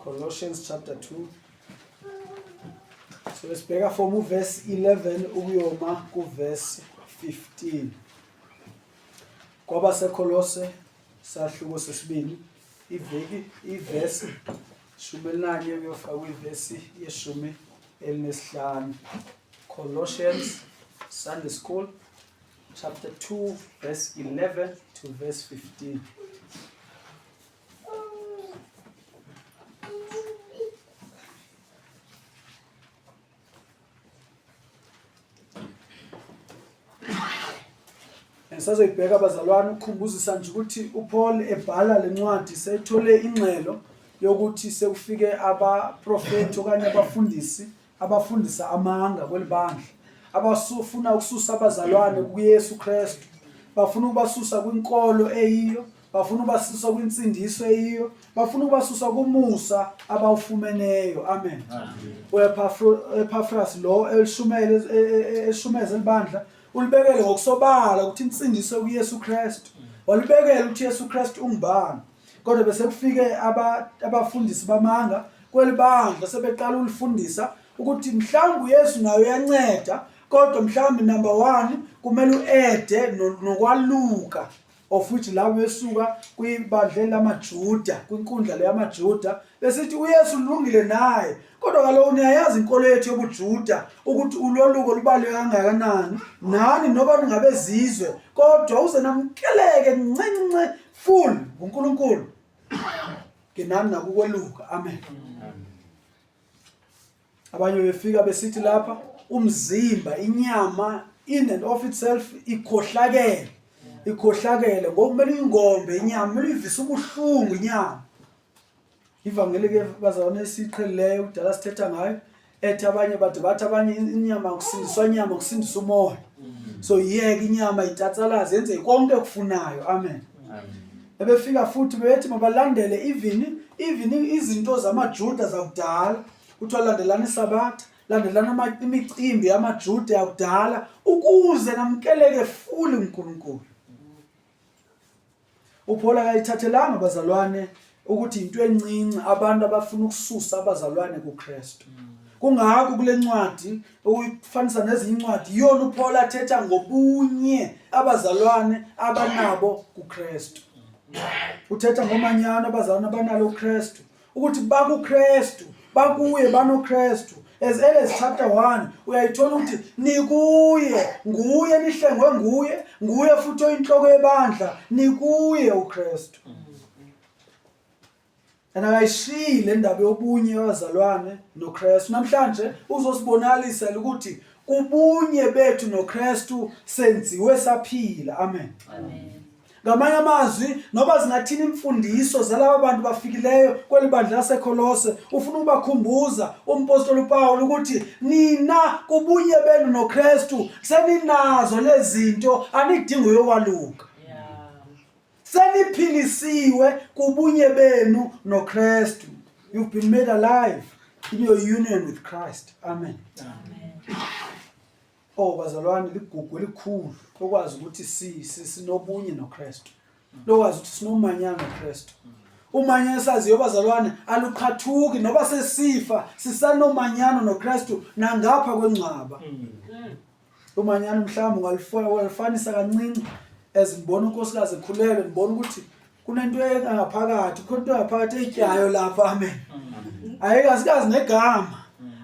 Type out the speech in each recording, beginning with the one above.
Colossians chapter 2. So sibheka from uverse 11 ukuyoma kuverse 15. KwabaseKolose sahluko sesibili iveki ivesi 11 kuyofika kwivesi yeshumi elinesihlanu. Colossians Sunday School chapter 2 verse 11 to verse 15. Ngisazoyibheka bazalwane ukukhumbuzisa nje ukuthi uPaul ebhala lencwadi sethole ingxelo yokuthi sekufike abaprofethi okanye abafundisi abafundisa amanga kwelibandla abasufuna ukususa abazalwane kuYesu Kristu bafuna ukubasusa kwinkolo eyiyo bafuna ukubasusa kwinsindiso eyiyo bafuna ukubasusa kumusa abawufumeneyo amen uEpaphras lo elishumele e, e, e, eshumeze libandla ulibekele ngokusobala ukuthi insindiso kuYesu Kristu walibekela ukuthi Yesu Kristu ungubani kodwa bese kufike abafundisi bamanga kwelibandla sebeqala ulifundisa ukuthi mhlawumbe uYesu naye uyanceda kodwa mhlawumbe number 1 kumele uede nokwaluka of which labo besuka kwibandleni lamaJuda kwinkundla leyamaJuda besithi uYesu ulungile naye kodwa kaloku niyayazi inkolo yethu yobuJuda ukuthi uloluko lubaluleke kangakanani nani noba ningabezizwe kodwa uze namkeleke ncinci full nguNkulunkulu ngenani nakukweluka amen abanye befika besithi lapha umzimba inyama in and of itself ikhohlakele ikhohlakele ngokumele uyingombe inyama kumele uyivise ubuhlungu inyama ivangeli ke bazalwane esiqhelileyo kudala sithetha ngayo ethi abanye bade bathi abanye inyama kusindiswa inyama kusindiswa umoya so yiyeke inyama itatsalaze yenze konke ekufunayo amen ebefika futhi bethi mabalandele even even izinto zamaJuda zakudala kuthiwa landelani isabatha landelani imicimbi yamaJuda yakudala ukuze namkeleke fully uNkulunkulu uPaul akayithathelanga bazalwane ukuthi into encinci abantu abafuna ukususa abazalwane kuKristu kungakho kule ncwadi ukufanisa nezinye incwadi iyona uPaul athetha ngobunye abazalwane abanabo kuKristu uthetha ngomanyano abazalwane abanalo kuKristu ukuthi bakuKristu bakuye banoKristu as early as chapter 1 uyayithola ukuthi nikuye nguye nihlengwe nguye nguye futhi oyinhloko yebandla nikuye uKristu and akayishiyi le ndaba yobunye wabazalwane noKristu namhlanje uzosibonakalisela ukuthi kubunye bethu noKristu senziwe saphila amen amen Ngamanye amazwi, noba zingathini imfundiso zalaba bantu bafikileyo kweli bandla laseKolose, ufuna ukubakhumbuza umpostoli uPawulu ukuthi nina kubunye benu noKristu seninazo lezi zinto, anidingi uyokwaluka. Seniphilisiwe kubunye benu noKristu. You've been made alive in your union with Christ. Amen. Amen. Oh bazalwane ligugu elikhulu lokwazi ukuthi si sinobunye noKristu. Lokwazi ukuthi sinomanyano noKristu. Umanyano esaziyo bazalwane aluqhathuki noba sesifa sisanomanyano noKristu nangapha kwengcwaba. Umanyano mhlawumbe ungalifanisa kancinci as ngibona unkosikazi ekhulelwe ngibona ukuthi kunento engaphakathi khona into engaphakathi eyityayo lapha amen ayikazikazi negama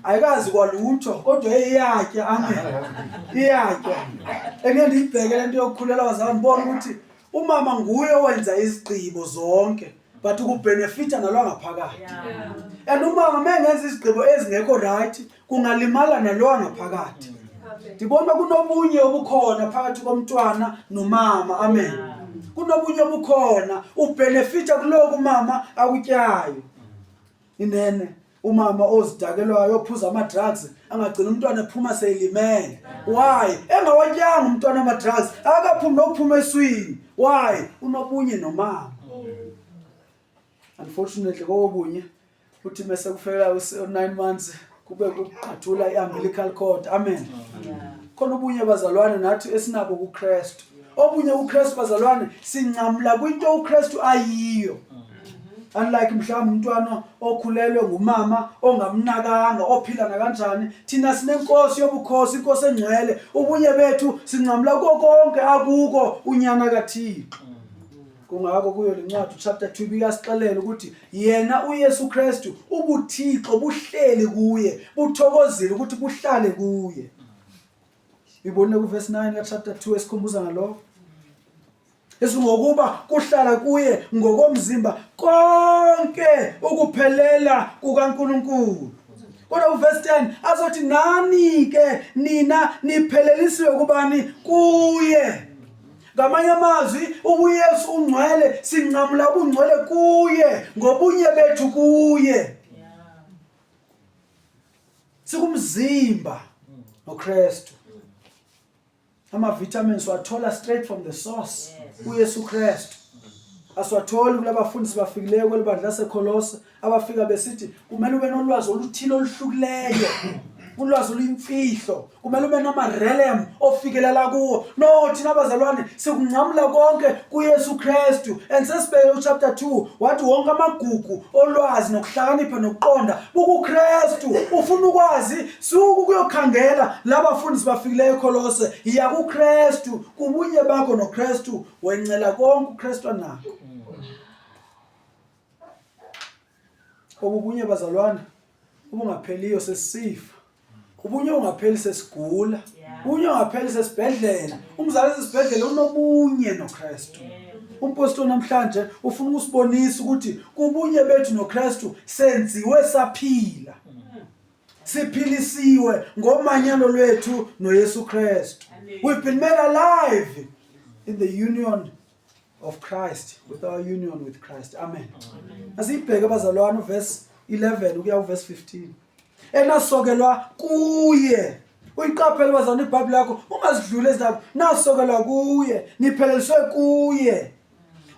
ayikazi kwalutho kodwa iyatya amen iyatya engeke ndiyibheke le nto yokukhulelwa bazalwane ndibona ukuthi umama nguye owenza izigqibo zonke but ukubhenefitha nalwangaphakathi and umama uma engenza izigqibo ezingekho right kungalimala nalowa ngaphakathi ndibona kunobunye obukhona phakathi komntwana nomama amen kunobunye obukhona ubhenefitha kuloku mama akutyayo inene umama ozidakelwayo ophuza ama-drugs angagcina umntwana ephuma seyilimele why engawatyanga umntwana ama-drugs akaphumi nokuphuma eswini why unobunye nomama unfortunately kobunye uthi mese kufika u-9 months kube kuqhathula i-umbilical cord amen khona ubunye bazalwane nathi esinabo kuKristu obunye kuKristu bazalwane sincamla kwinto uKristu ayiyo. Unlike mhlawumbe umntwana okhulelwe ngumama ongamnakanga ophila nakanjani, thina sinenkosi yobukhosi, inkosi engcwele. Ubunye bethu sincamla kuko konke akuko unyana kaThixo. Kungakho kuyo le ncwadi chapter 2 bikasixelela ukuthi yena uYesu Kristu ubuThixo buhleli kuye, buthokozile ukuthi buhlale kuye. Ibonile kuverse 9 ka chapter 2 esikhumbuza ngalokho. Esingokuba kuhlala kuye ngokomzimba konke ukuphelela kukaNkulunkulu. Kodwa uverse 10 azothi nani ke nina niphelelisiwe kubani kuye. Ngamanye amazwi ubuYesu ungcwele sinqamula ubungcwele kuye ngobunye bethu kuye. Sikumzimba noKristu. Ama-vitamins wathola straight from the source, uYesu Kristu. Asiwatholi kulabafundisi bafikileyo kweli bandla laseKholose abafika besithi kumele ube nolwazi oluthile oluhlukileyo, ulwazi oluyimfihlo, kumele ube nama-realm ofikelela kuwo. No, thina bazalwane sikungcamla konke kuYesu Kristu. And sesibheke uchapter 2 wathi wonke amagugu olwazi nokuhlakanipha nokuqonda bukuKristu. Ufuna ukwazi suku kuyokhangela labafundisi bafikileyo eKholose, yiya kuKristu, kubunye bakho noKristu, wencela konke uKristu anakho. Obubunye bazalwane obungapheliyo sesifa, ubunye ongapheli sesigula, ubunye ongapheli sesibhedlela. Umzali esesibhedlela unobunye noKristu. Umpostoli namhlanje ufuna ukusibonisa ukuthi kubunye bethu noKristu senziwe saphila, siphilisiwe ngomanyano lwethu noYesu Kristu. We've been made alive in the union of Christ, with our union with Christ. Amen. Asiyibheke bazalwane uverse 11 ukuya uverse 15. Enasokelwa kuye. Uyiqaphele bazalwane iBhayibheli yakho, ungazidluli ezindaba. Nasokelwa kuye, nipheleliswe kuye.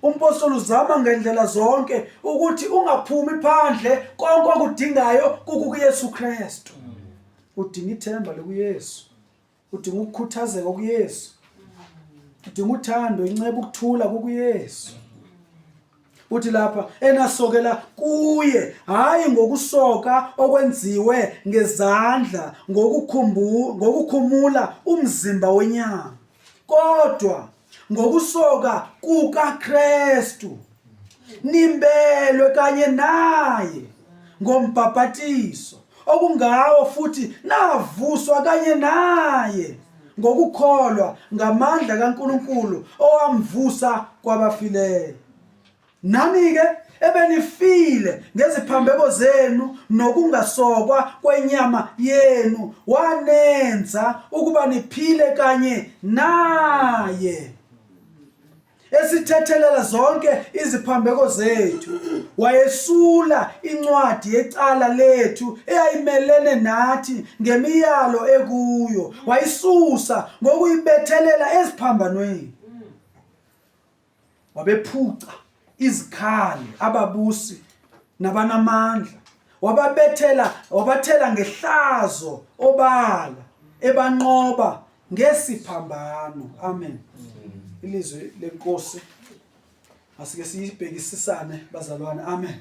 Umpostoli uzama ngendlela zonke ukuthi ungaphumi phandle, konke okudingayo kukuYesu Kristu. Udinga ithemba likuYesu. Udinga ukukhuthazeka kuYesu. Udinga uthando, inceba, ukuthula kukuYesu. Uthi lapha enasokela kuye, hayi ngokusoka okwenziwe ngezandla ngokukhumula umzimba wenyama, kodwa ngokusoka kukaKristu nimbelwe kanye naye ngombhabhatiso okungawo futhi navuswa kanye naye ngokukholwa ngamandla kaNkulunkulu owamvusa kwabafileyo. Nani-ke ebenifile ngeziphambeko zenu nokungasokwa kwenyama yenu, wanenza ukuba niphile kanye naye, esithethelela zonke iziphambeko zethu, wayesula incwadi yecala lethu eyayimelene nathi ngemiyalo ekuyo, wayisusa ngokuyibethelela esiphambanweni. Wabephuca izikhali ababusi nabanamandla, wababethela wabathela ngehlazo obala, ebanqoba ngesiphambano. Amen. Ilizwi lenkosi asike siyibhekisisane bazalwane. Amen.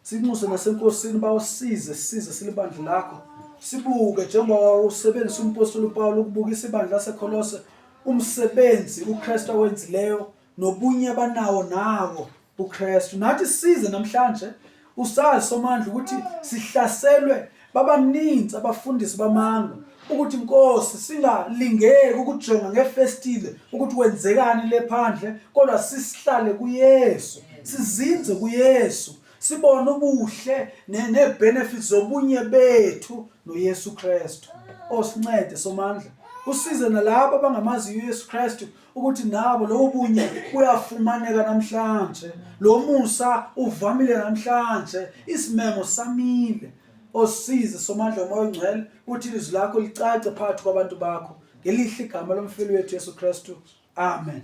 Sinxuse nasenkosini bawusize, size silibandla lakho. Sibuke njengoba wawusebenzisa umpostoli uPawulu ukubukisa ibandla laseKholose umsebenzi uKristu awenzileyo nobunye abanawo nawo uKristu. Nathi size namhlanje usazi somandla ukuthi sihlaselwe babaninzi abafundisi bamanga ukuthi Nkosi singalingeki ukujonga ngefestile ukuthi kwenzekani le phandle, kodwa sisihlale kuYesu, sizinze kuYesu, sibone ubuhle nee-benefits zobunye bethu noYesu Kristu. Osincede somandla, usize nalabo abangamaziyo uYesu Kristu ukuthi nabo lobo bunye buyafumaneka namhlanje, lo musa uvamile namhlanje, isimemo samile. Osize somandla uMoya oNgcwele ukuthi ilizwi lakho licace phakathi kwabantu bakho, ngelihle igama lomfeli wethu Yesu Kristu. Amen.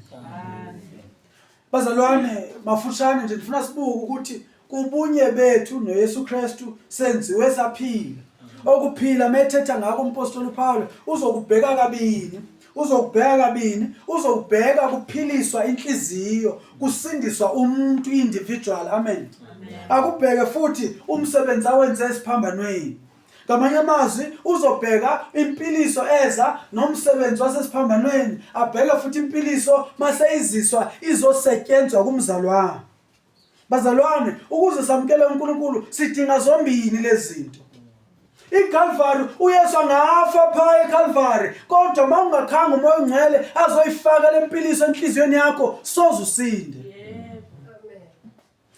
Bazalwane, mafushane nje ndifuna sibuke ukuthi kubunye bethu noYesu Kristu senziwe saphila. Okuphila methetha ngako umpostoli uPaul uzokubheka kabili. Uzokubheka kabini, uzokubheka kuphiliswa inhliziyo, kusindiswa umuntu individual. Amen. Akubheke futhi umsebenzi awenze esiphambanweni. Ngamanye amazwi uzobheka impiliso eza nomsebenzi wasesiphambanweni, abheke futhi impiliso maseyiziswa izosetshenzwa kumzalwane. Bazalwane, ukuze samukele uNkulunkulu sidinga zombili lezi zinto. ICalvary uYesu angafa pha eCalvary, kodwa uma ungakhanga uMoya oNgcwele azoyifaka lempiliso enhliziyweni yakho, soze usinde.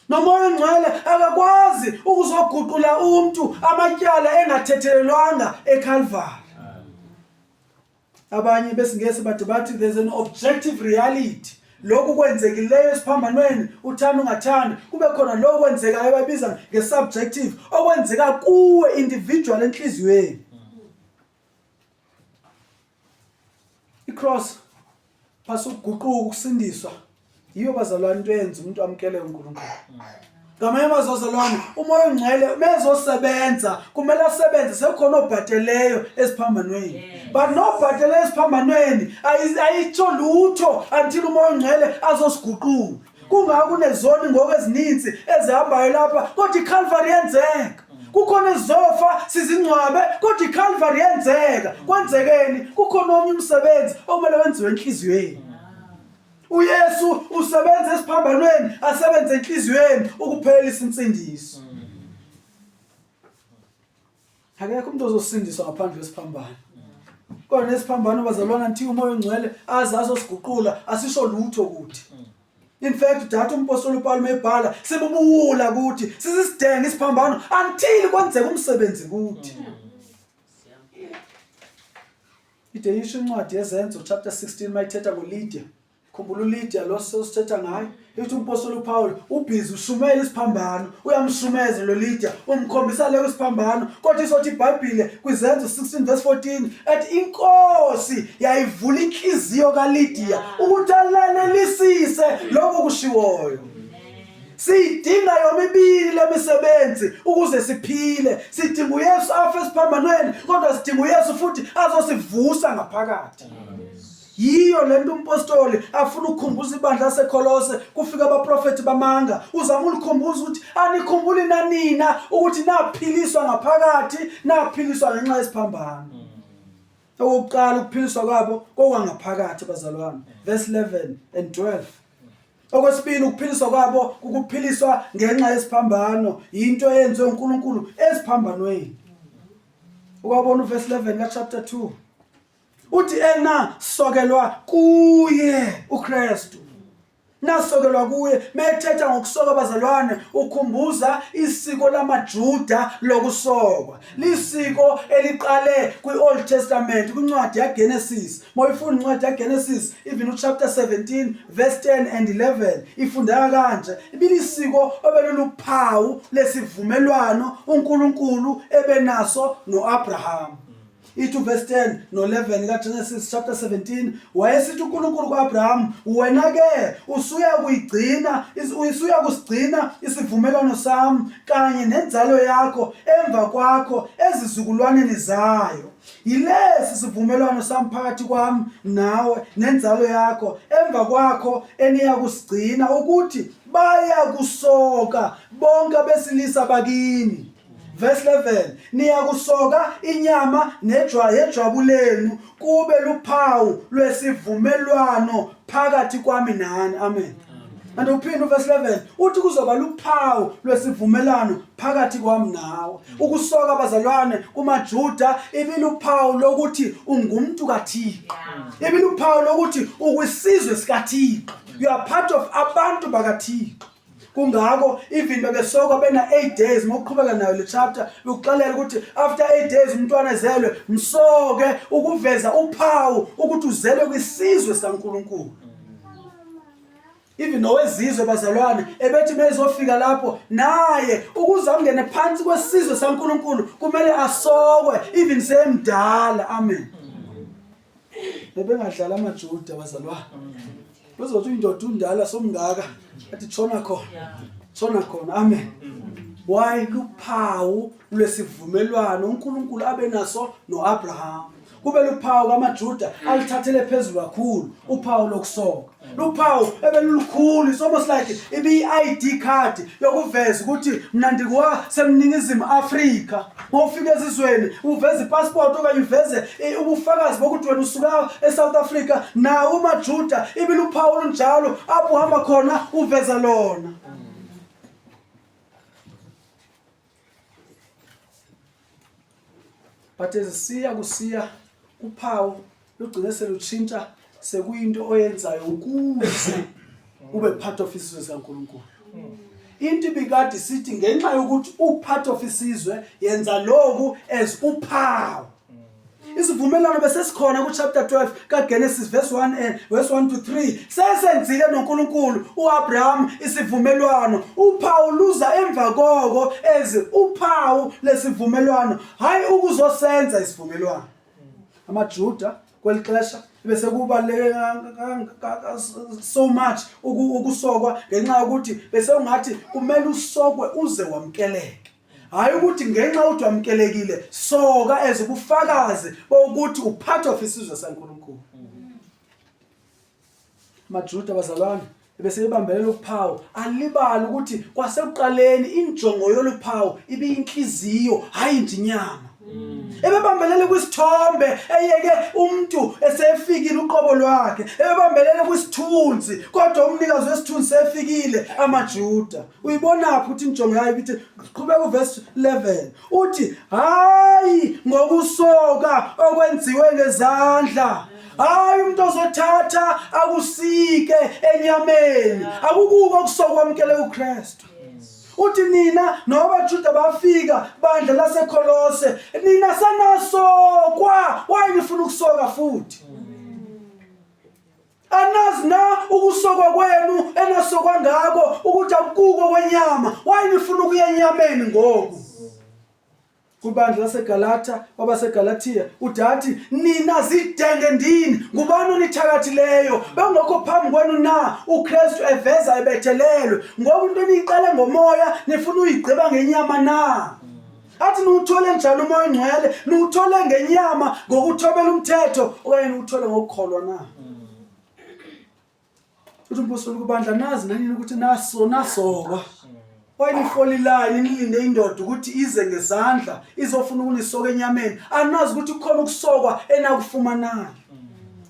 NoMoya oNgcwele akakwazi ukuzoguqula umuntu amatyala engathethelelwanga eCalvary. Abanye besiNgesi bade bathi there's an objective reality. Lokhu kwenzekileyo esiphambanweni uthanda ungathandi kube khona lokho kwenzekayo ababiza nge-subjective okwenzeka kuwe individual enhliziyweni. I-cross phasa ukuguquka ukusindiswa yiyo bazalwane into eyenza umuntu amukele uNkulunkulu. Ngamanye amazwi bazalwane umoya ongcwele mezosebenza kumele asebenze sekukhona obhateleyo esiphambanweni. But nobhateleyo esiphambanweni ayitsho lutho until umoya ongcwele azosiguqula. Kungako kunezoni ngoku ezininzi ezihambayo lapha kodwa iCalvary yenzeka. Kukhona ezizofa sizingcwabe kodwa iCalvary yenzeka. Kwenzekeni? Kukhona omnye umsebenzi okumele wenziwe enhliziyweni. UYesu usebenza esiphambanweni asebenze enhliziyweni ukuphelelisa insindiso. Akekho umuntu ozosindiswa ngaphandle kwesiphambano. Kodwa nesiphambano bazalwana nthi umoya ongcwele aze azosiguqula asisho lutho kuthi. In fact data umpostoli uPaul mebhala sibubuwula kuthi sisisidenge isiphambano until kwenzeka umsebenzi kuthi. Ide isho incwadi yeZenzo chapter 16 mayithetha ngoLydia. Khumbula uLydia lo sesithetha ngaye. Ithi umpostoli uPaul ubhizi ushumela isiphambano, uyamshumeza lo Lydia, umkhombisa le isiphambano. Kodwa isothi iBhayibhile kwiZenzo 16 verse 14 ethi inkosi yayivula inhliziyo kaLydia ukuthi alalelisise lokho kushiwoyo. Siyidinga yomibili lemisebenzi ukuze siphile. Sidinga uYesu afe esiphambanweni, kodwa sidinga uYesu futhi azosivusa ngaphakathi. Yiyo lento umpostoli afuna ukukhumbuza ibandla laseKolose kufika abaprofethi bamanga uzama ulikhumbuza ukuthi anikhumbuli nanina ukuthi naphiliswa ngaphakathi naphiliswa ngenxa yesiphambano. Okokuqala ukuphiliswa kwabo kokwangaphakathi bazalwane verse 11 and 12. Okwesibili ukuphiliswa kwabo kukuphiliswa ngenxa yesiphambano yinto eyenziwe uNkulunkulu esiphambanweni. Ukwabona uverse 11 ka chapter 2. Uthi ena sokelwa kuye uKristu. Nasokelwa kuye methetha ngokusoka abazalwane ukhumbuza isiko lamaJuda lokusokwa. Lisiko eliqale kwi-Old Testament kwincwadi yaGenesis. Mawuyifunda incwadi yaGenesis even uchapter 17 verse 10 and 11 ifundeka kanje. Ibilisiko obeluluphawu lesivumelwano uNkulunkulu ebenaso noAbraham. Ithi uverse 10 no-11 kaGenesis chapter 17 wayesithi uNkulunkulu kuAbraham wena ke usuya kuyigcina usuya kusigcina isivumelwano sami kanye nenzalo yakho emva kwakho ezizukulwaneni zayo yilesi sivumelwano sami phakathi kwami nawe nenzalo yakho emva kwakho eniyakusigcina ukuthi bayakusoka bonke abesilisa bakini Verse 11 niyakusoka inyama nejwabu lenu kube luphawu lwesivumelwano phakathi kwami nani. Amen. And uphinde uverse 11 uthi kuzoba luphawu lwesivumelwano phakathi kwami nawe. Ukusoka abazalwane kumaJuda ibiluphawu lokuthi ungumuntu kaThixo. Ibiluphawu lokuthi ukwisizwe sikaThixo. You are part of abantu bakaThixo. Kungako even bebesokwa bena 8 days ngokuqhubeka nayo le chapter bekuxelela ukuthi after 8 days umntwana ezelwe msoke ukuveza uphawu ukuthi uzelwe kwisizwe sikaNkuluNkulu. Even nowezizwe bazalwane ebethi mezofika lapho naye ukuze angene phansi kwesizwe saNkuluNkulu kumele asokwe even semdala. Amen. Bebengadlala amaJuda bazalwane. Uzothi indoda undala somngaka athi tshona khona. Tshona khona. Amen. Why luphawu lwesivumelwano uNkulunkulu abe naso noAbraham. Kube luphawu kamaJuda alithathele phezulu kakhulu uphawu lokusoka. Luphawu ebelulukhulu, it's almost like ibiyi-ID card yokuveza ukuthi mna ndikuwasemningizimu Afrika. Mawufika ezizweni uveze ipassport okanye uveze ubufakazi bokuthi wena usuka eSouth Africa, nawo umaJuda ibiluphawu olunjalo, apho uhamba khona uveza lona. But ezisiya kusiya uphawu lugcine selutshintsha sekuyinto oyenzayo ukuze ube part of isizwe sikaNkulunkulu. Into ibikade sithi ngenxa yokuthi u-part of isizwe yenza lokhu as uphawu. Isivumelwano besesikhona ku-chapter 12 kaGenesis verse 1 and verse 1 to 3. Sesenzile noNkulunkulu uAbraham isivumelwano. Uphawu luza emva koko as uphawu lesivumelwano, hayi ukuzosenza isivumelwano. AmaJuda kwelixesha bese kubaluleke so much ukusokwa ngenxa yokuthi bese ungathi kumele usokwe uze wamkeleke. Hayi ukuthi ngenxa uthi wamkelekile soka as ubufakazi bokuthi upart of isizwe saNkulunkulu. AmaJuda bazalwane bese ebambelela uphawu alibala ukuthi kwasekuqaleni injongo yoluphawu ibiyinhliziyo hayi nje inyama. Ebebambelele kwisithombe eyeke umuntu esefikile uqobo lwakhe, ebebambelele kwisithunzi kodwa umnikazi wesithunzi sefikile amaJuda. Uyibonaphi ukuthi injongo yayo ibithi qhubeka uverse 11 uthi hayi ngokusoka okwenziwe ngezandla hayi umuntu ozothatha akusike enyameni akukuko okusokwamukele uKristu. Uthi nina nobaJuda bafika bandla laseKolose nina sanasokwa why nifuna ukusoka futhi? Anazi na ukusokwa kwenu enasokwa ngako ukuthi akukuko kwenyama why nifuna ukuya enyameni ngoku? Kwibandla laseGalatha wabaseGalathiya udathi nina zidenge ndini ngubani onithakathileyo bengokho phambi kwenu na uKristu eveza ebethelelwe ngoku into eniyiqale ngomoya nifuna uyigqiba ngenyama na? Athi niwuthole njani umoya ongcwele? Niwuthole ngenyama ngokuthobela umthetho okanye niwuthole ngokukholwa na? Uthi umpostoli kubandla nazi nanini ukuthi naso nasokwa. Wayenifolilani nilinde indoda ukuthi ize ngezandla izofuna ukunisoka enyameni. Anazi ukuthi kukhona ukusokwa enakufumanayo.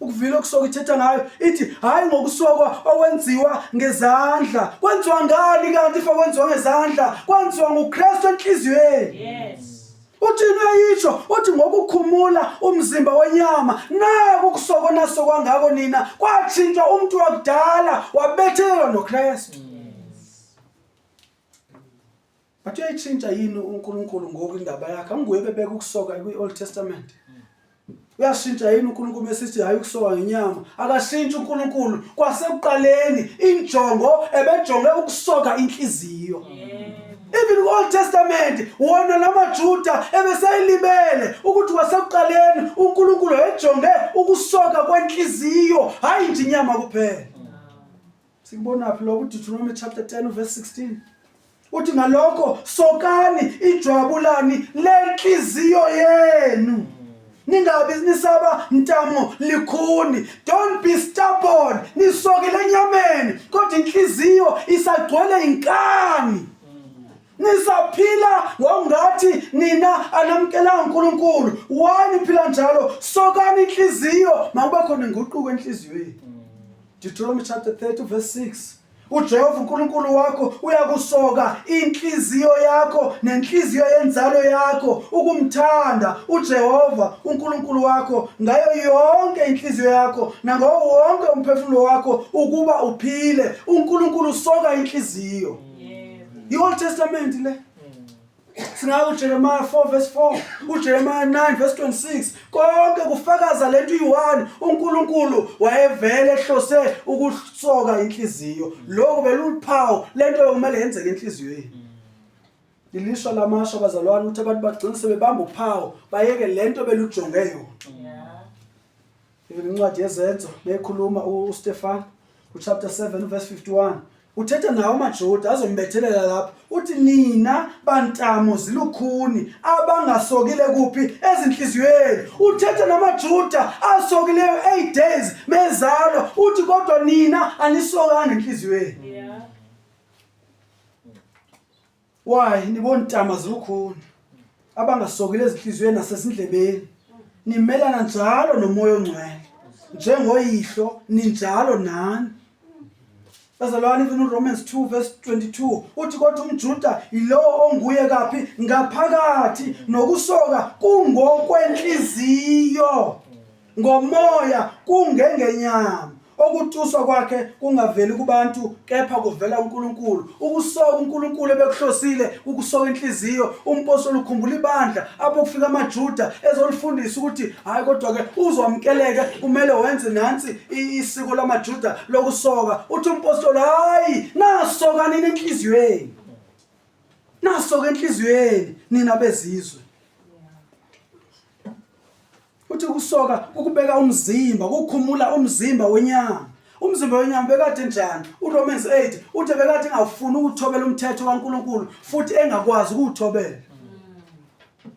Ukuvila okusoka ithetha ngayo ithi hayi ngokusokwa okwenziwa ngezandla. Kwenziwa ngani kanti if okwenziwa ngezandla? Kwenziwa nguKristu enhliziyweni. Yes. Uthi uyayisho uthi ngokukhumula umzimba wenyama naku ukusokwa nasokwa ngako nina kwatshintshwa umuntu wakudala wabethelelwa noKristu. But uyayitshintsha yini uNkulunkulu ngoku indaba yakhe? Anguye bebeka ukusoka kwi-Old Testament. Uyashintsha yini uNkulunkulu mesithi hayi ukusoka ngenyama? Akashintshi uNkulunkulu. Kwasekuqaleni injongo ebejonge ukusoka inhliziyo. Even ku-Old Testament wona lamaJuda ebeseyilibele ukuthi kwasekuqaleni uNkulunkulu wayejonge ukusoka kwenhliziyo hayi nje inyama kuphela. Sikubonaphi lokho? Deuteronomy chapter 10 verse 16. Uthi ngalokho sokani ijwabulani lenhliziyo yenu. Ningabi nisaba ntamo likhuni. Don't be stubborn. Nisokile enyameni kodwa inhliziyo isagcwele inkani. Nisaphila ngokungathi nina anamkelanga uNkulunkulu. Why niphila njalo? Sokani inhliziyo, makube khona inguquko enhliziyweni. Deuteronomy chapter 30 verse 6. uJehova uNkulunkulu wakho uyakusoka inhliziyo yakho nenhliziyo yenzalo yakho ukumthanda uJehova uNkulunkulu wakho ngayo yonke inhliziyo yakho nangawo wonke umphefumulo wakho ukuba uphile. uNkulunkulu usoka inhliziyo. I-Old Testament le. Singayo uJeremiah 4 verse 4, uJeremiah 9 verse 26. Konke kufakaza lento iyi-one. uNkulunkulu wayevele ehlose ukusoka inhliziyo. Lokhu beluphawu lento yokumele yenzeke enhliziyweni. Ilishwa lamasha bazalwane ukuthi abantu bagcine sebebamba uphawu bayeke lento belujonge yona. Even incwadi yezenzo bekhuluma uStefan uchapter 7 verse 51. Uthetha nawo amaJuda azombethelela lapho uthi nina bantamo zilukhuni abangasokile kuphi ezinhliziyweni. Uthetha namaJuda asokileyo 8 days mezalwa uthi kodwa nina anisokanga enhliziyweni. Yeah. Why nibontama zilukhuni abangasokile ezinhliziyweni nasezindlebeni nimelana njalo nomoya ongcwele njengoyihlo ninjalo nani bazalwane even uRomans 2 verse 22 uthi kodwa umJuda yilowo onguye kaphi ngaphakathi nokusoka kungokwenhliziyo Ngomoya kungengenyama. Okutuswa kwakhe kungaveli kubantu kepha kuvela kuNkulunkulu. Ukusoka uNkulunkulu ebekuhlosile ukusoka inhliziyo. Umpostoli ukhumbula ibandla apho kufika amaJuda ezolifundisa ukuthi hayi kodwa ke uzwamukeleke kumele wenze nansi isiko lamaJuda lokusoka. Uthi umpostoli hayi nasoka nini enhliziyweni. Nasoka enhliziyweni nina bezizwe. Uthi ukusoka kukubeka umzimba, kukhumula umzimba wenyama. Umzimba wenyama bekade njani? URomans 8 uthi bekade engafuni ukuthobela umthetho kaNkulunkulu futhi engakwazi ukuwuthobela.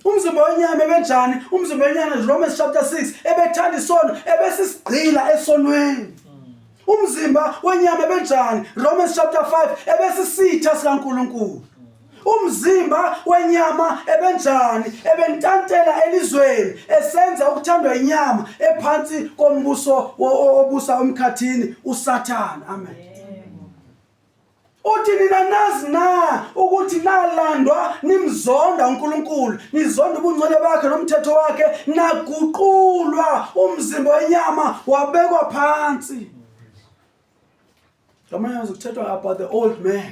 Umzimba wenyama ebenjani? Umzimba wenyama Romans chapter 6 ebethanda isono, ebesisigqila esonweni. Umzimba wenyama ebenjani? Romans chapter 5 ebesisitha sikaNkulunkulu. Umzimba wenyama ebenjani? Ebentantela elizweni esenza ukuthandwa inyama ephansi kombuso obusa emkhathini uSathane. Amen. Uthi nina nazi na ukuthi nalandwa nimzonda uNkulunkulu, nizonda ubungcwele bakhe nomthetho wakhe, naguqulwa umzimba wenyama wabekwa phansi. Ngamanye amazwi kuthethwa about the old man.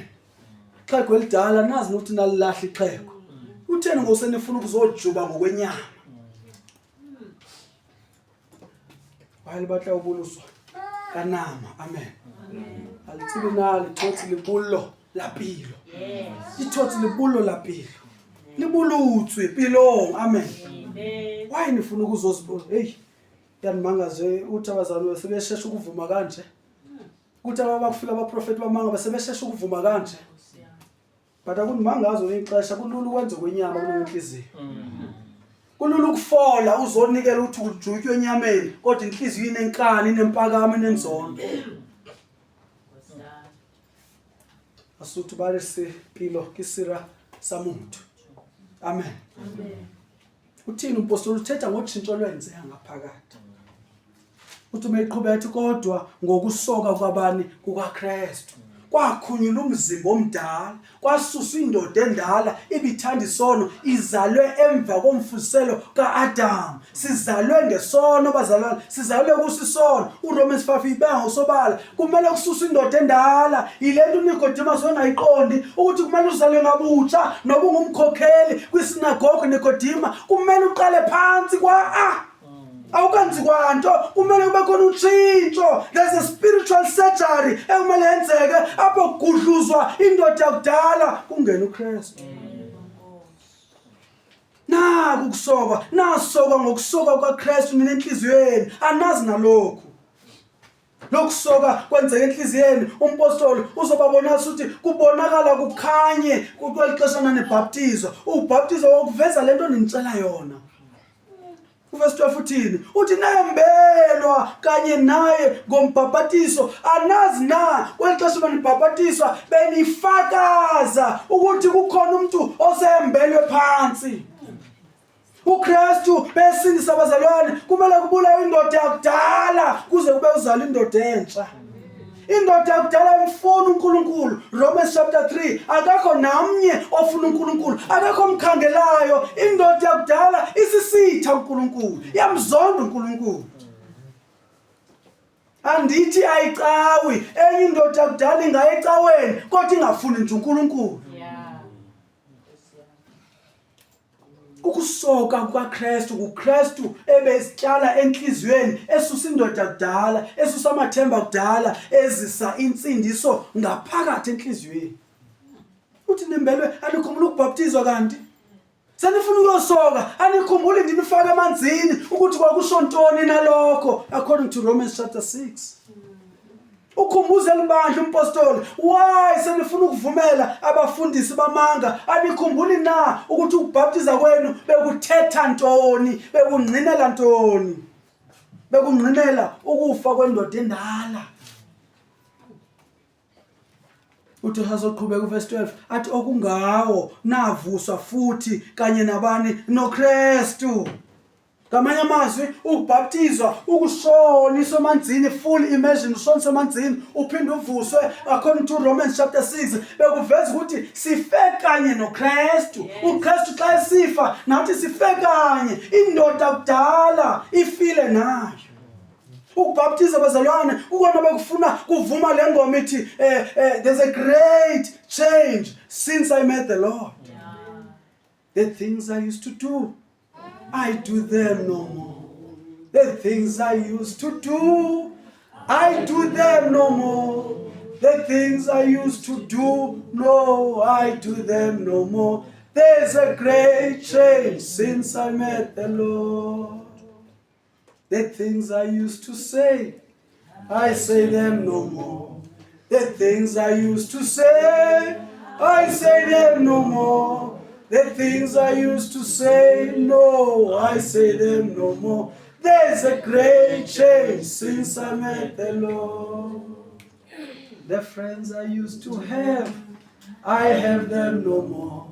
Ixhego elidala nazi nokuthi nalilahla ixhego. Utheni ngosenifuna ukuzojuba ngokwenyama? Ba le batla ho boloswa ka nama. Amen. Ha le tsebe na le thotse lebollo la pelo. Le thotse lebollo la pelo. Le bolotswe pelong. Amen. Why nifuna ukuzozibona? Hey. Yanimangaze uthi abazalwane sebeshesha ukuvuma kanje. Kuthi abakufika abaprofeti bamanga basebeshesha ukuvuma kanje. But akunimangazi ngelinye ixesha kulula ukwenza kwenyama kunenhliziyo. Kulula ukufola uzonikela ukuthi ujutywe enyameni kodwa inhliziyo inenkani inempakamo inenzondo. Asuthu bare se pilo ke sira sa motho. Amen. Amen. Uthini umpostoli uthetha ngotshintsho olwenzeka ngaphakathi. Uthi uma eqhubeka ethi kodwa ngokusoka kwabani kukaKristu kwakhunyula umzimba omdala kwasuswa indoda endala ibithanda isono izalwe emva komfuziselo kaAdamu sizalwe ngesono bazalwane sizalwe kusisono uRomans 5 ibanga usobala kumele kususwe indoda endala yilento uNicodemus ongayiqondi ukuthi kumele uzalwe ngabutsha noba ungumkhokheli kwisinagoge Nikodima kumele uqale phansi kwa a awukanzi kwanto kumele kube khona utshintsho there's a spiritual surgery ekumele yenzeke apho kugudluzwa indoda yakudala kungena uKristu naku kusokwa nasokwa ngokusokwa kukaKristu nina enhliziyweni anazi nalokhu Lokusoka kwenzeka enhliziyeni umpostoli uzobabonisa ukuthi kubonakala kukhanye kweli xesha nanibhaptizwa ubhaptizwa wokuveza lento ndinitshela yona uvesi 12 uthini uthi nembelwa kanye naye ngombhabhatiso anazi na kweli xesha benibhabhatiswa benifakaza ukuthi kukhona umuntu osembelwe phansi uKristu besindisa abazalwane kumele kubulawe indoda yakudala kuze kube uzala indoda entsha indoda yakudala imfuna uNkulunkulu Romans chapter 3 akekho namnye ofuna uNkulunkulu akekho omkhangelayo indoda yakudala isisitha uNkulunkulu yamzonda uNkulunkulu andithi ayicawi enye indoda yakudala ingaya ecaweni kodwa ingafuni nje uNkulunkulu Ukusoka kukaKristu kuKristu ebesityala enhliziyweni esusa indoda kudala esusa amathemba kudala ezisa insindiso ngaphakathi enhliziyweni uthi nembelwe anikhumbula ukubhaptizwa kanti senifuna ukuyosoka anikhumbuli ndinifake emanzini ukuthi kwakusho ntoni nalokho according to Romans chapter 6. Ukhumbuza elibandla umpostoli, why senifuna ukuvumela abafundisi bamanga? Anikhumbuli na ukuthi ukubhaptiza kwenu bekuthetha ntoni, bekungqinela ntoni? Bekungqinela ukufa kwendoda endala. Uthi usazoqhubeka uverse 12 athi okungawo navuswa futhi kanye nabani noKristu. Ngamanye amazwi ukubhaptizwa ukushoniswa emanzini full immersion ushoniswa emanzini uphinde uvuswe according to Romans chapter 6 bekuveza ukuthi sife kanye noKristu. UKristu xa esifa nathi sife kanye indoda kudala ifile nayo. Ukubhaptiza bazalwane kukona bekufuna kuvuma le ngoma ithi there's a great change since I met the Lord. The things I used to do, I do them no more. The things I used to do, I do them no more. The things I used to do, no, I do them no more. There's a great change since I met the Lord. The things I used to say, I say them no more. The things I used to say, I say them no more. The things I used to say, no, I say them no more. There's a great change since I met the Lord. The friends I used to have, I have them no more.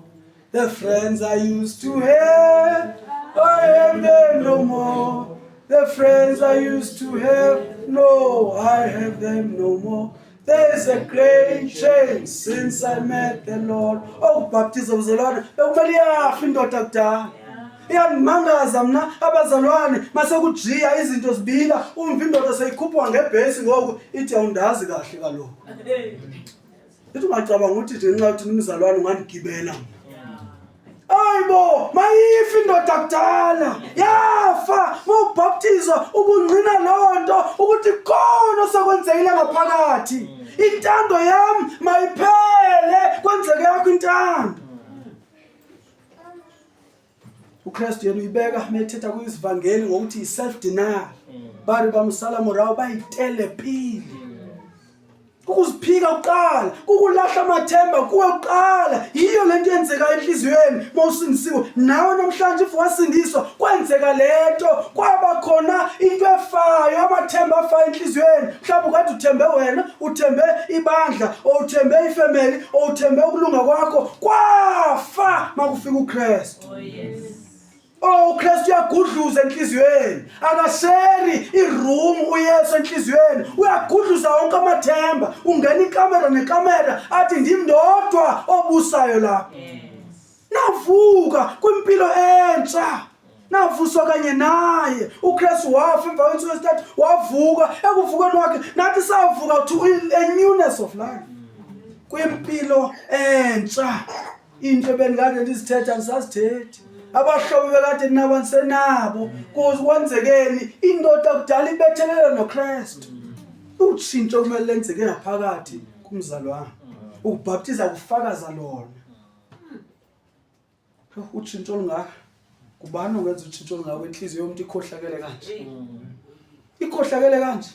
The friends I used to have, I have them no more. The friends I used to have, no, I have them no more. There's a great change since I met the Lord. Oh, baptism of the Lord. Bekumele iyafa indoda kudala. Iyandimangaza mna abazalwane masekujiya izinto zibila umva indoda seyikhuphuka ngebhesi ngoku ithi awundazi kahle kaloku. Ithi ungacabanga ukuthi nje nxa uthi umzalwane ungandigibela mna. Hayibo, mayifa indoda kudala. Yafa ngobhaptizwa ubungqina lonto ukuthi khona osekwenzekile ngaphakathi. Intando yami mayiphele kwenzeke yakho intando. uKristu yena uyibeka methetha kuyisivangeli ngokuthi i-self denial bari bamsala morago ba itele pele kukuziphika kuqala kukulahla amathemba kuwe kuqala yiyo lento yenzeka enhliziyweni mawusindisiwe nawe namhlanje if wasindiswa kwenzeka lento kwaba khona into efayo amathemba afayo enhliziyweni mhlawumbe ukade uthembe wena uthembe ibandla or uthembe ifamily or uthembe ukulunga kwakho kwafa makufika uKristu. Oh yes. Oh uKristu uyagudluza enhliziyweni. Akasheri iroom uYesu enhliziyweni. Uyagudluza wonke amathemba. Ungena ikamera nekamera athi ndim ndodwa obusayo la. Yes. Navuka kwimpilo entsha. Navuswa kanye naye. uKristu wafa emva kwensuku ezithathu wavuka ekuvukeni kwakhe nathi savuka to a newness of life. Kwimpilo entsha. Into ebengikade ndizithetha ndisazithethe. Abahlobo bekade nabo ndisenabo. Kuze kwenzekeni indoda kudala ibethelele noKristu. Utshintsho kumele lenzeke ngaphakathi kumzalwane. Ukubhaptiza kufakaza lona. Utshintsho olungaka. Kubani ongenza utshintsho olungaka kwenhliziyo yomuntu ikhohlakele kanje? Ikhohlakele kanje.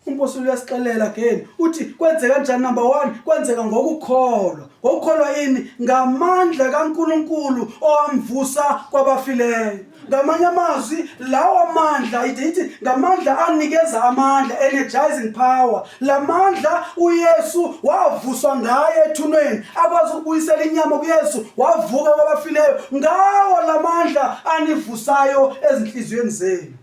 Umpostoli uyasixelela again uthi kwenzeka kanjani number 1 kwenzeka ngokukholwa. Ngokukholwa ini? Ngamandla kaNkuluNkulu owamvusa kwabafileyo. Ngamanye amazwi lawa mandla ithi ngamandla anikeza amandla energizing power. Lamandla uYesu wavuswa ngaye ethuneni akwazi ukubuyisela inyama kuYesu wavuka kwabafileyo ngawo lamandla anivusayo ezinhliziyweni zenu.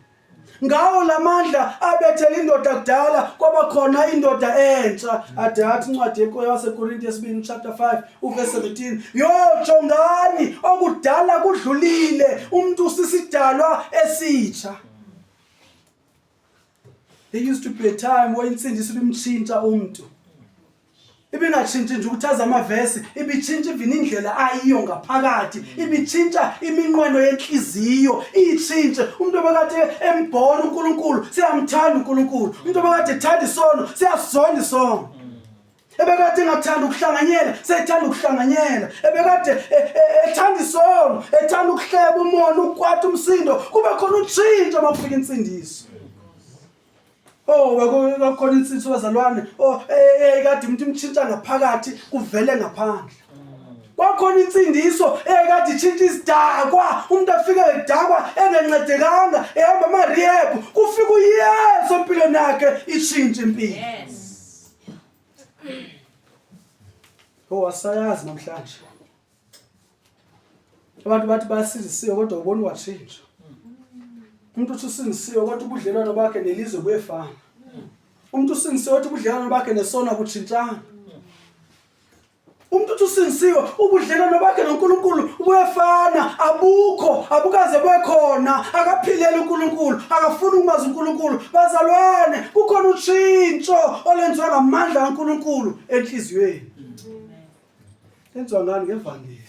Ngawo lamandla abethela indoda kudala kwaba khona indoda entsha ade athi incwadi yaseKorinte yesibini chapter 5 uverse 17 yo jongani okudala kudlulile umuntu usisidalwa esitsha. There used to be a time where insindiso ibimtshintsha umuntu. Ibingatshintshi nje ukuthi azi amavesi, ibitshintsha even indlela ayiyo ngaphakathi, ibitshintsha iminqweno yenhliziyo, iyitshintshe. Umuntu obekade embhona uNkulunkulu, seyamthanda uNkulunkulu. Umuntu obekade ethanda isono, seyasizonda isono. Ebekade engathanda ukuhlanganyela, seyethanda ukuhlanganyela. Ebekade ethanda isono, ethanda ukuhleba umona, ukukwata umsindo, kube khona utshintsho uma kufika insindiso. Oh kwakhona insindiso bazalwane. Oh eh kade umuntu imtshintsha ngaphakathi kuvele ngaphandle. Kwakhona insindiso ekade itshintsha isidakwa, umuntu afike edakwa engancedekanga ehamba ama rehab, kufika uYesu empilweni yakhe itshintshe impilo. Yes. Oh asayazi namhlanje. Abantu bathi basindisiwe kodwa ubona watshintsha. Umuntu uthi usindisiwe kodwa ubudlelwano bakhe nelizwe buyefana. Umuntu usindisiwe kodwa ubudlelwano bakhe nesona kutshintshana. Umuntu uthi usindisiwe ubudlelwano bakhe noNkulunkulu buyefana, abukho, abukaze bekhona, akaphileli uNkulunkulu, akafuni ukumazi uNkulunkulu. Bazalwane, kukhona utshintsho olwenziwa ngamandla kaNkulunkulu enhliziyweni. Lenziwa ngani ngevangeli?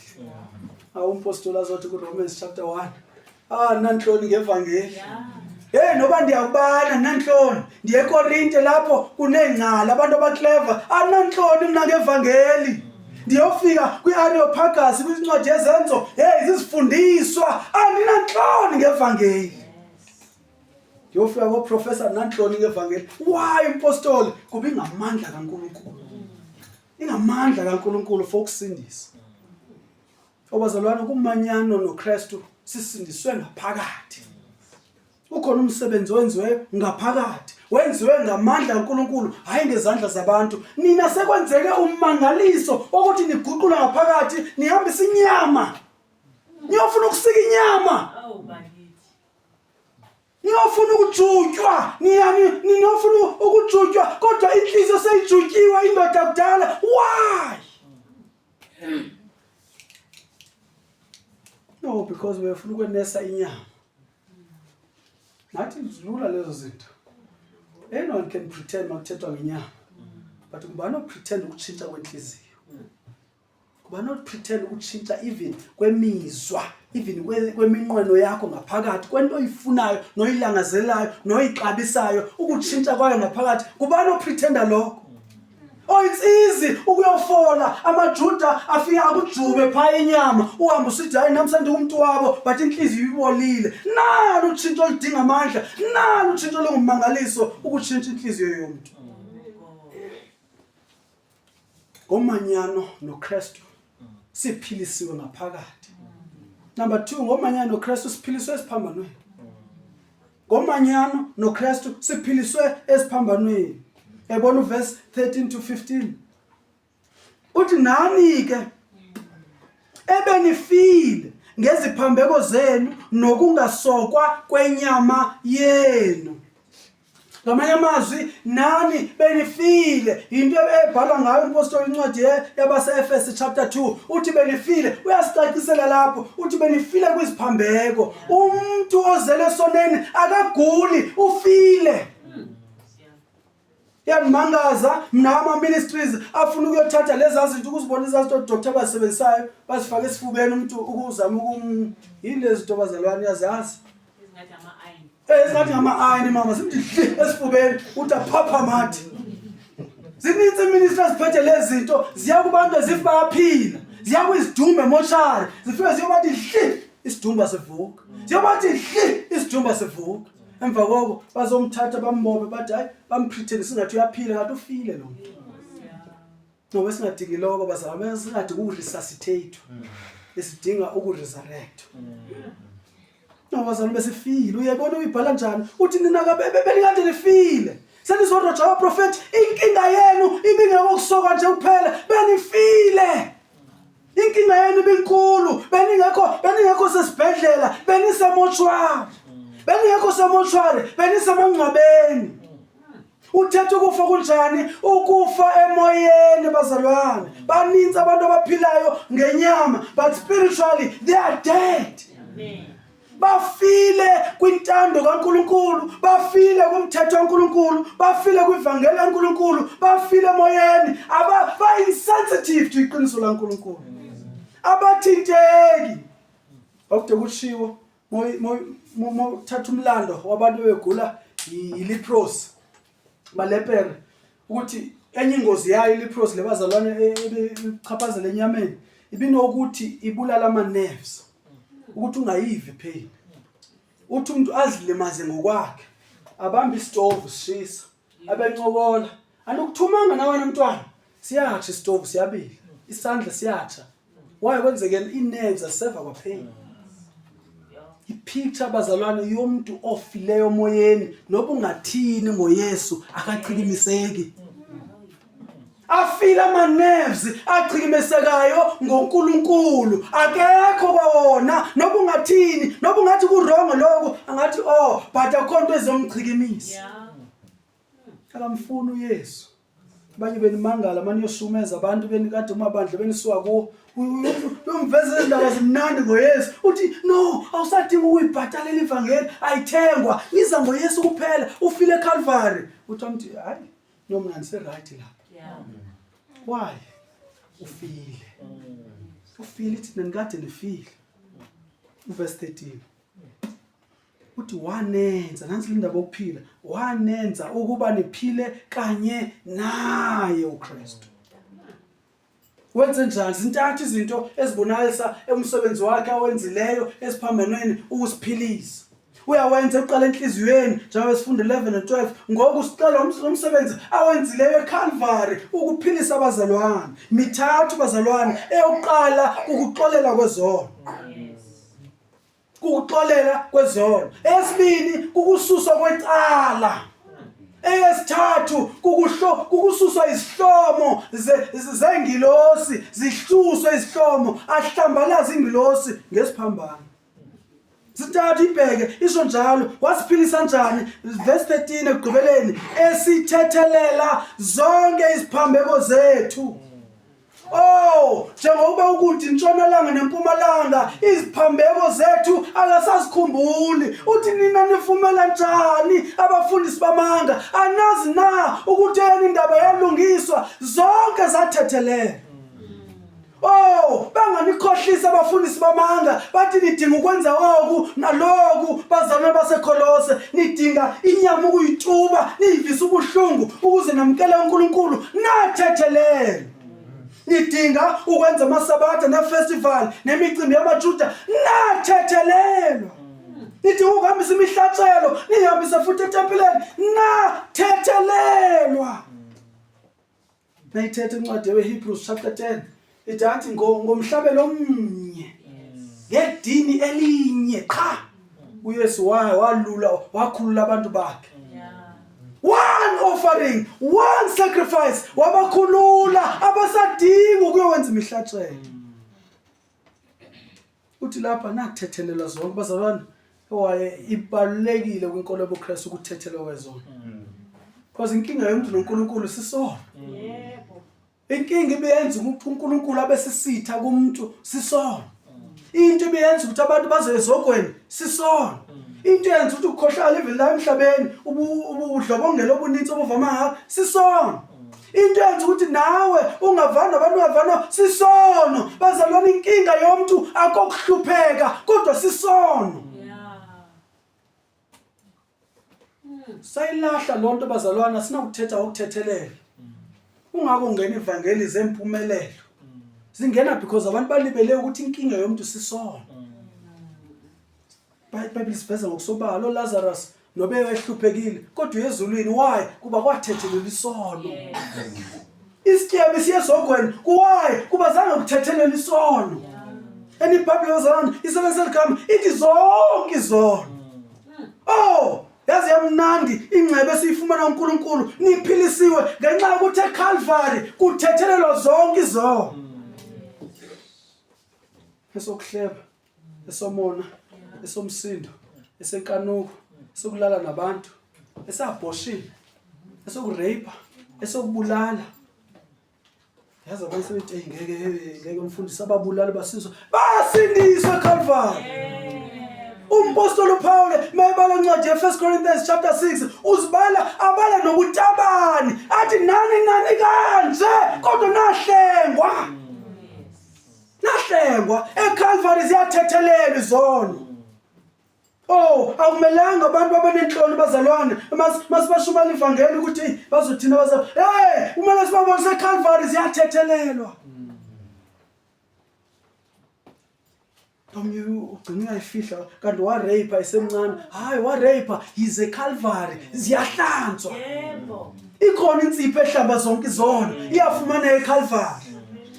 Awu umpostoli azothi kuRomans chapter 1. Ah nanhloni ngevangeli. Hey noba ndiyakubana nanhloni ndiye eKorinte lapho kunengcala abantu abaclever ananhloni mina ngevangeli. Ndiyofika kwi-Areopagus kwincwadi yezenzo hey zizifundiswa andinanhloni ngevangeli. Ndiyofika koprofessor nanhloni ngevangeli. Why umpostoli kuba ingamandla kaNkulunkulu. Ingamandla kaNkulunkulu for ukusindisa. Obazalwane kumanyano noKristu sisindiswe ngaphakathi. Ukhona umsebenzi owenziwe ngaphakathi, wenziwe ngamandla kaNkulunkulu, hayi ngezandla zabantu. Nina sekwenzeke ummangaliso wokuthi niguqule ngaphakathi, nihambise inyama. Niyofuna ukusika inyama. Awu bakithi. Niyofuna ukujutywa, niyani niyofuna ukujutywa kodwa inhliziyo seyijutyiwe indoda kudala. Why? No, because befuna ukwenesa inyama. Nathi zilula lezo zinto. Anyone can pretend makuthethwa ngenyama. But ngubani opretend ukutshintsha kwenhliziyo? Kuba not pretend ukutshintsha even kwemizwa even kweminqweno yakho ngaphakathi kwento oyifunayo noyilangazelayo noyixabisayo ukutshintsha kwayo ngaphakathi kubani opretenda lokho Oh it's easy ukuyofola amaJuda afike akujube pha inyama uhambe usithi hayi nami sendiwumuntu wabo but inhliziyo ibolile nalo utshintsho oludinga amandla nalo utshintsho olungumangaliso ukutshintsha inhliziyo yomuntu Ngomanyano noKristu siphilisiwe ngaphakathi. Number 2 ngomanyano noKristu siphiliswe esiphambanweni. Ngomanyano noKristu siphiliswe esiphambanweni. Yabona uverse 13 to 15. Uthi nani ke ebenifile ngeziphambeko zenu nokungasokwa kwenyama yenu. Ngamanye amazwi nani benifile into ebhalwa ngayo umpostoli incwadi yabase-Efese chapter 2 uthi benifile uyasicacisela lapho uthi benifile kwiziphambeko umuntu ozele esoneni akaguli ufile Iyangimangaza mina ama-ministries afuna ukuyothatha lezi zinto ukuzibona izazinto odoktor abazisebenzisayo bazifake esifubeni umuntu ukuzama ukum yini lezi zinto bazalwane uyazazi Ezingathi ama-ayini. Eh ezingathi ngama-ayini mama zimthi dli esifubeni uthi aphapha mathi zininzi iministry eziphethe lezi zinto ziya kubantu ezifi bayaphila ziya kwizidumbu emoshari zifike ziyobathi dli isidumbu asivuka ziyobathi dli isidumbu asivuka emva koko bazomthatha bambobe bathi hayi bampretend singathi uyaphila kanti ufile lo muntu ngoba singadingi lokho bazalwane singadingi ukuresuscitate esidinga ukuresurrect no bazalwane besifile uyayibona uyibhala njani uthi nina benikade nifile senizoroja abaprofethi inkinga yenu ibingekokusoka nje kuphela benifile Inkinga yenu ibinkulu, beningekho beningekho sesibhedlela, benisemoshwari. Beningekho semoshwari, benisemangcwabeni. Uthetha ukufa kunjani? Ukufa emoyeni bazalwane. Baninzi abantu abaphilayo ngenyama, but spiritually they are dead. Amen. Bafile kwintando kaNkuluNkulu, bafile kumthetho kaNkuluNkulu, bafile kwivangeli kaNkuluNkulu, bafile emoyeni, aba ba insensitive to iqiniso laNkuluNkulu. Abathinteki. Okude kushiwo mothatha umlando wabantu begula yileprosy balepere ukuthi enye ingozi yayo ileprosy lebazalwane ebichaphazela enyameni ibinokuthi ibulala ama-nerves ukuthi ungayivi pain uthi umuntu azilimaze ngokwakhe Abamba isitovu sishisa. Abencokola. Anikuthumanga nawe mntwana. Siyatsha isitovu siyabila. Isandla siyatsha. Why kwenzekeni i-nerves aseva kwaphela. Ipicture bazalwane yomuntu ofileyo emoyeni noba ungathini ngoYesu akachikimiseki. Afile ama-nerves achikimesekayo ngoNkulunkulu akekho kwawona noba ungathini noba ungathi kuwrong lokho angathi oh but akukho nto ezomchikimisa. Yeah. Akamfuni uYesu. Abanye benimangala manje yoshumeza abantu benikade umabandla benisuka kuwo uyomveza izindaba zimnandi ngoYesu uthi no awusadingi ukuyibhatalela ivangeli ayithengwa iza ngoYesu kuphela ufile eCalvary uthi amthi hayi no mina ngise right lapha. Yeah. Why? Ufile. Ufile ithi nanikade nifile. Uverse 13. Uthi wanenza nansi indaba yokuphila wanenza ukuba niphile kanye naye uKristu. Wenze njani? Zintathu izinto ezibonakalisa umsebenzi wakhe awenzileyo esiphambanweni ukusiphilisa. Uyawenza eqala enhliziyweni njengoba sifunda 11 and 12 ngoku sicela umsebenzi awenzileyo eCalvary ukuphilisa abazalwane. Mithathu bazalwane, eyokuqala ukuxolela kwezono. Kukuxolela kwezono. Eyesibini kukususwa kwecala. Eyesithathu kukuhlo kukususwa izihlomo zengilosi, zihluswe izihlomo, ahlambalaze ingilosi ngesiphambano. Sithathu ibheke isho njalo wasiphilisa njani verse 13 ekugqibeleni esithethelela zonke iziphambeko zethu. Oh, njengoba ukuthi intshonalanga nempumalanga iziphambeko zethu akasazikhumbuli. Uthi nina nivumela njani abafundisi bamanga? Anazi na ukuthi eyenu indaba yalungiswa zonke zathethelelwa. Oh, banganikhohlisa abafundisi bamanga bathi nidinga ukwenza oku naloku bazalwane baseKolose nidinga inyama ukuyituba niyivise ubuhlungu ukuze namukele uNkulunkulu nathethelelwe. Nidinga ukwenza amasabatha nefestival nemicimbi yamaJuda nathethelelwa. Nidinga ukuhambisa imihlatshelo nihambise futhi etempileni nathethelelwa. Nayithetha incwadi yeHebrews chapter 10 ithi athi ngomhlabelo omnye ngedini elinye qha uYesu walula wakhulula abantu bakhe. One offering, one sacrifice wabakhulula abasadingi ukuyowenza imihlatshelo. Uthi lapha nathethelelwa zonke bazalwane owaye ibalulekile kwinkolo yobuKristu ukuthethelwa kwezono. Because inkinga yomuntu noNkulunkulu sisono. Yebo. Inkinga ibiyenza ukuthi uNkulunkulu abe sisitha kumuntu sisono. Into ibiyenza ukuthi abantu baze ezogweni sisono. Into eyenza ukuthi ukukhohlakala even la emhlabeni ubudlobongela obuninzi obuvama ngakho sisono. Into eyenza ukuthi nawe ungavani nabantu ungavani sisono. Bazalwane inkinga yomuntu akokuhlupheka kodwa sisono. Yeah. Sayilahla lonto bazalwana sinakuthetha ngokuthethelela. Ungako ungena ivangeli zempumelelo. Zingena because abantu balibele ukuthi inkinga yomuntu sisono. IBhayibheli siveza ngokusobala uLazarus nobe ehluphekile kodwa uyezulwini why kuba kwathethelelwa isono. Isityebi siye esogweni why kuba zange kuthethelelwa isono. And iBhayibheli bazalwane isebenzisa ligama ithi zonke izono. Oh, yazi yamnandi ingcebe esiyifumana uNkulunkulu niphilisiwe ngenxa yokuthi eCalvary kuthethelelwa zonke izono. Esokuhleba, esomona, esomsindo, esenkanuko, esokulala nabantu, esabhoshini, esokurape, esokubulala. Yazi abanye sebethi "Eyi, ngeke ngeke umfundisi ababulali basizwa basindiswa eCalvary. Umpostoli uPaul mayebala incwadi ye-1 Corinthians chapter 6 uzibala abala nobutabani athi nani nani kanje kodwa nahlengwa. Nahlengwa eCalvary ziyathethelelwa izono. Oh, akumelanga abantu babe nenhloni bazalwane masibashumela ivangeli ukuthi bazothina bazalwane. Hey, kumele sibabonise eCalvary ziyathethelelwa. Omnye ugcina uyayifihla kanti warape esemncane. Hayi warape, he's a Calvary. Ziyahlanzwa. Yebo. Ikhona insipho ehlamba zonke izono. Iyafumaneka eCalvary.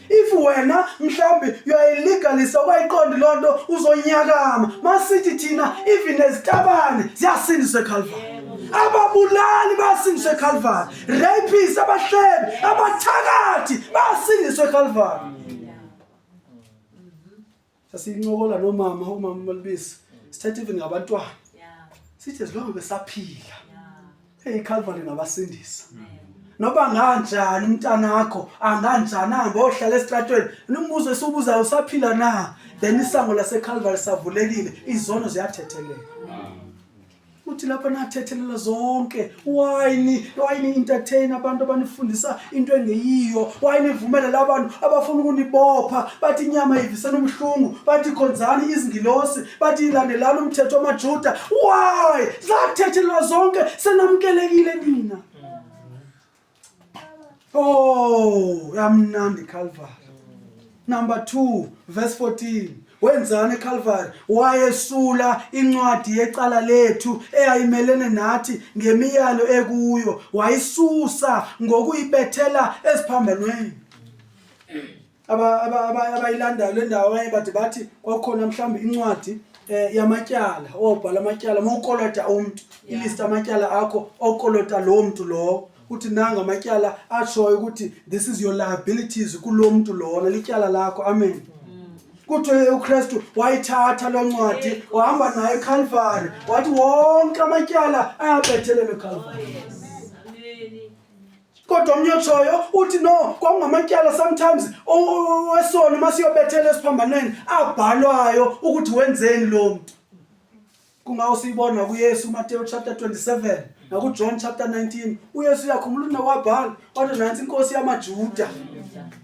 If wena mhlambi you are a legalist awukayiqondi loo nto uzonyakama. Masithi thina even nezitabane ziyasindiswa eCalvary. Ababulali bayasindiswa eCalvary. Rapists, abahlebi, abathakathi bayasindiswa eCalvary. Sasincokola nomama, umama Malibisi. Sithetha even ngabantwana. Sithi as long besaphila. Hey Calvary ngabasindisa. Noba nganjani umntanakho anganjani ahambe ohlala esitratweni nombuzo esiwubuzayo usaphila na then isango laseCalvary savulekile izono ziyathetheleka. Uthi lapha nathethelela zonke why ni why ni entertain abantu abanifundisa into engeyiyo why nivumele labantu abafuna ukunibopha bathi inyama ivisela umhlungu bathi khonzani izingilosi bathi landelani umthetho wamaJuda why zathethelelwa zonke senamkelekile nina Oh, yamnandi Calvary. Number 2, verse 14. Wenzani eCalvary? Wayesula incwadi yecala lethu eyayimelene nathi ngemiyalo ekuyo, wayisusa ngokuyibethela esiphambanweni. Abayilandayo le ndawo abanye bade bathi kwakukhona mhlawumbe incwadi yamatyala, owabhala amatyala uma ukolota umntu, ilist amatyala akho okolota loo mntu lowo, uthi nanga amatyala ashoyo ukuthi this is your liabilities kulo mntu lona, lityala lakho. Amen. Kuthiwe uKristu wayithatha loo ncwadi wahamba nayo eCalvary, wathi wonke amatyala ayabethelelwa eCalvary. Kodwa omnye otshoyo uthi no, kwakungamatyala sometimes wesono masiyobethela esiphambanweni abhalwayo ukuthi wenzeni lo mntu. Kungawo siyibona kuYesu uMateyu chapter 27 nakuJohn chapter 19. uYesu uyakhumbula ukuthi nakwabhala wathi nantsi inkosi yamaJuda.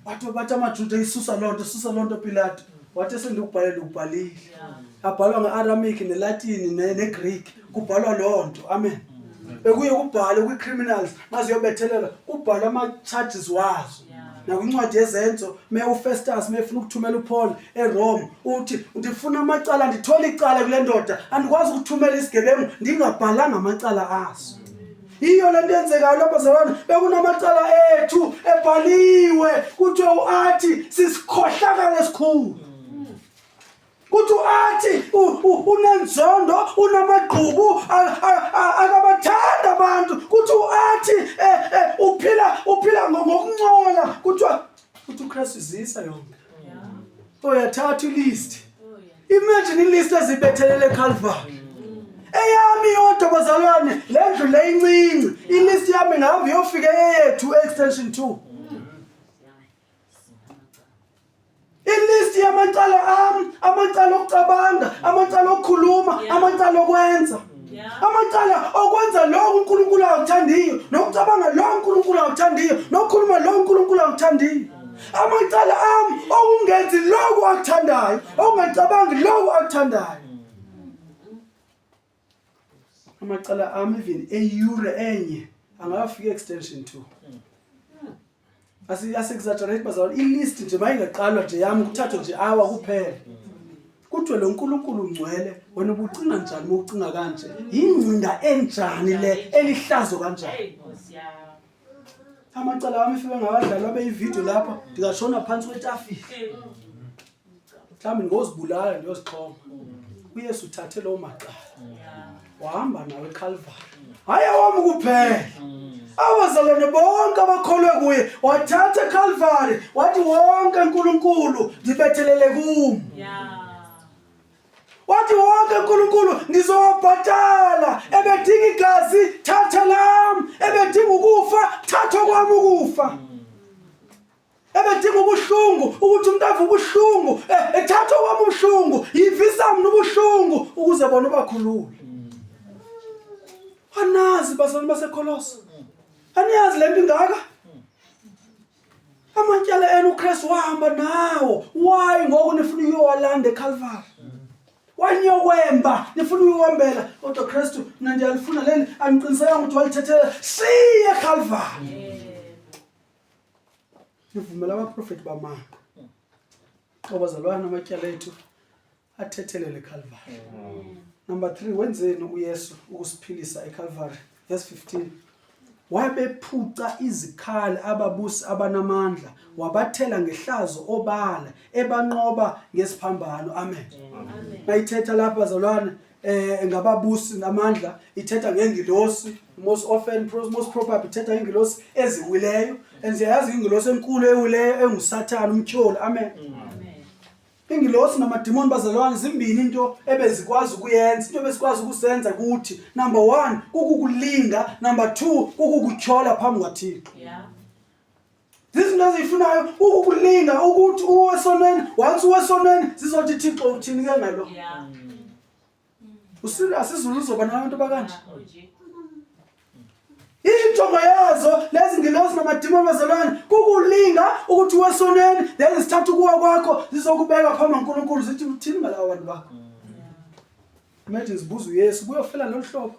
Wathi bathi amaJuda isusa loo nto, susa loo nto Pilato. Wathi esendikubhalele ndikubhalile. Abhalwa nge-Aramaic neLatini neGreek, kubhalwa loo nto. Amen. Bekuye kubhalwe kwi-criminals maziyobethelelwa, kubhalwe ama-charges wazo. Nakwincwadi yezenzo me uFestus mefuna ukuthumela uPaul eRome uthi ndifuna amacala, ndithola icala kule ndoda, andikwazi ukuthumela isigebengu ndingabhalanga amacala aso. Yiyo le nto yenzekayo lapha bazalwane, bekunamacala ethu ebhaliwe, kuthiwe uathi sisikhohlakala esikhulu. Kuthi uathi unenzondo, unamagqubu, akabathanda abantu. Kuthi uathi uphila ngokuncola. Kuthiwa uthi uKristu izisa yonke. Uyathatha ilist. Imagine ilist ezibethelele eCalvary. Eyami yodwa bazalwane, le ndlu le incinci, ilist yami ngihamba iyofika eyethu extension 2. Ilist yamacala ami, amacala okucabanga, amacala okukhuluma, amacala okwenza. Amacala okwenza lokho uNkulunkulu akuthandiyo, nokucabanga lokho uNkulunkulu akuthandiyo, nokukhuluma lokho uNkulunkulu akuthandiyo. Amacala ami okungenzi lokho akuthandayo, okungacabangi lokho akuthandayo. Amacala ami even eyure enye angafika extension 2. Asi exaggerate bazalwane, ilist nje mayingaqalwa nje yami kuthathwe nje hour kuphela. Kuthiwe lo nkulunkulu ungcwele, wena ubucinga njani uma ucinga kanje? Yingcinga enjani le elihlazo kanjani? Amacala ami ifike ngawadlalwa beyividiyo lapha, ndingashona phansi kwetafile. Mhlawumbe ngozibulala ndiyozixhoma. uYesu uthathe loo macala wahamba nawe eCalvary. Hayi awami kuphela, abazalwane bonke abakholwe kuye wathatha eCalvary, wathi wonke uNkulunkulu ndibethelele kum. Wathi wonke uNkulunkulu ngizowabhatala, ebedinga igazi thatha lam, ebedinga ukufa thatha kwami ukufa. Ebedinga ubuhlungu ukuthi umuntu ave ubuhlungu, ethatha kwami ubuhlungu, yivisa mina ubuhlungu ukuze bona ubakhulule. Anazi bazalwane baseKholosa, aniyazi lento ingaka. Amatyala enu uKristu wahamba nawo. Why ngoku nifuna uyowalanda eCalvary? Wanyokwemba nifuna uyowombela, kodwa Kristu mina ndiyalifuna leli, andiqinisekanga ukuthi walithethela. Siye eCalvary. Nivumela abaprofeti bamanga. Abazalwane, amatyala ethu Athethelele eCalvary. Number 3 wenzeni uYesu ukusiphilisa eCalvary? Verse 15. Wabephuca izikhali ababusi abanamandla, wabathela ngehlazo obala, ebanqoba ngesiphambano. Amen. Mayithetha lapha bazalwane eh ngababusi namandla ithetha ngengilosi most often most probably ithetha ngengilosi eziwileyo and siyayazi ingilosi enkulu ewileyo enguSathane umtyholi. Amen. Amen. Ingilosi namadimoni bazalwane zimbini into ebezikwazi ukuyenza, into ebezikwazi ukusenza kuthi. Number 1 kukukulinga, number 2 kukukutyhola phambi kwaThixo. Yeah. Zizinto eziyifunayo ukukulinga ukuthi uwe esonweni, once uwe esonweni zizothi Thixo uthini ke ngalo. Yeah. Userious izulu lizoba nabantu abakanje. Injongo yazo lezi ngilozi namadimoni bazalwane kukulinga ukuthi wesonweni then zithatha ukuwa kwakho zizokubeka phambi kaNkulunkulu zithi uthini ngalaba bantu bakho. Imagine zibuza uYesu kuyofela lolu hlobo.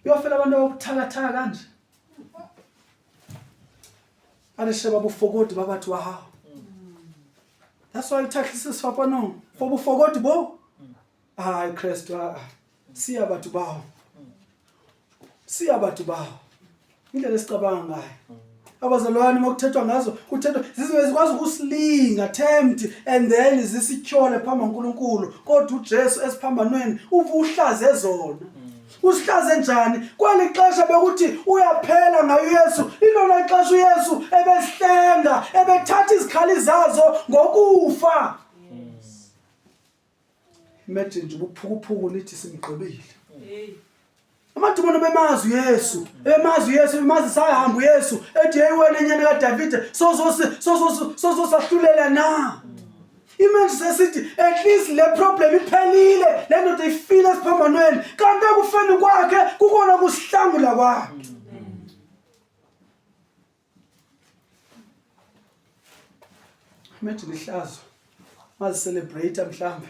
Kuyofela abantu ababuthakathaka kanje. A re sheba bofokodi ba batho ba gago. That's why uthahlisa isifapanong for bofokodi bo. Hayi Kristu a siya batho bao. Siya batho bao. Indlela esicabanga ngayo. Abazalwane makuthethwa ngazo kuthethwa zizobe zikwazi ukusilinga tempt and then zisityhole phambi kaNkulunkulu kodwa uJesu esiphambanweni uvuhlaze zona. Usihlaze njani? Kweli xesha bekuthi uyaphela ngayo uYesu, ilona ixesha uYesu ebesihlenga, ebethatha izikhali zazo ngokufa. Imagine nje ubuphukuphuku nithi simgqibile. Amadimoni bemazi uYesu, bemazi uYesu, bemazi sahamba uYesu, ethi hey wena nyana kaDavide, sozosahlulela na? Imanje sesithi at least le problem iphelile, le ndoda ifile esiphambanweni, kanti ekufeni kwakhe kukona kusihlangula kwakhe. Imagine ihlazo mazicelebrate mhlambe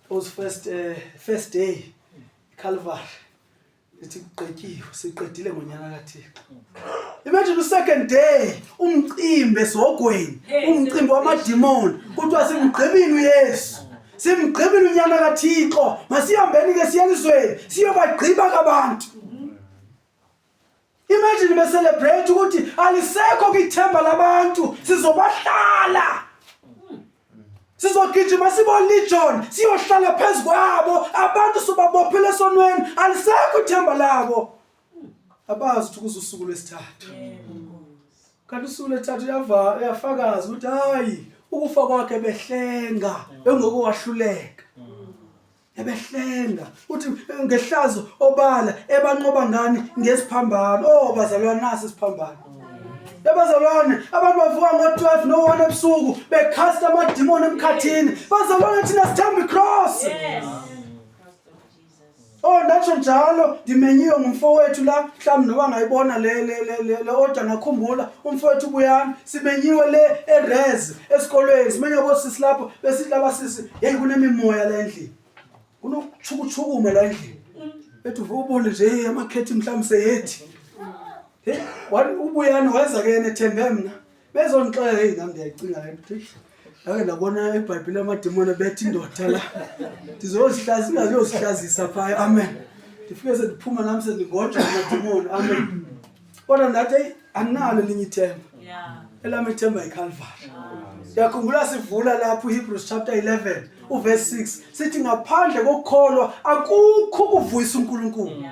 those first first day Calvary ithi kugqityiwe siqedile ngonyana kaThixo. Imagine u-second day umcimbi esihogweni umcimbi wamadimoni kuthiwa simgqibile uYesu simgqibile unyana kaThixo masihambeni ke siye elizweni siyobagqiba kabantu. Imagine becelebrate ukuthi alisekho kithemba labantu sizobahlala sizogijima sibo-legion siyohlala phezu kwabo abantu sobabophela esonweni alisekho ithemba labo abazi ukuthi kuze usuku lwesithathu kanti usuku lwesithathu uyava uyafakaza ukuthi hayi ukufa kwakhe behlenga bengokowahluleka ebehlenga uthi ngehlazo obala ebanqoba ngani ngesiphambano oh bazalwane nasi isiphambano Ebazalwane abantu bavuka ngo-12 no-1 ebusuku bekhasta amadimoni emkhathini bazalwane thina sithemba icross Yes. Oh ndatsho njalo ndimenyiwe ngumfowethu la mhlawumbi noba ngayibona le le le le, le order ngakhumbula umfowethu ubuyani simenyiwe le eRes esikolweni simenywe bosisi lapho besithi laba sisi hey kunemimoya la endlini kunokuchukuchukuma la endlini bethi uvuka ubone nje hey amakhethi mhlawumbi seyethi hey ubuyani weza ke yena ethembe mna bezondixelela heyi nam ndiyayicinga le nto ndake ndabona ebhayibhile amadimoni ebetha indoda la ndizozihlaza ingaziyozihlazisa phaya amen ndifike sendiphuma nam sendingojwa amadimoni amen kodwa ndathi eyi andinalo elinye ithemba elam ithemba yikhalvari ndiyakhumbula sivula lapho uHebrews chapter 11 uverse 6 sithi ngaphandle kokukholwa akukho ukuvuyisa uNkulunkulu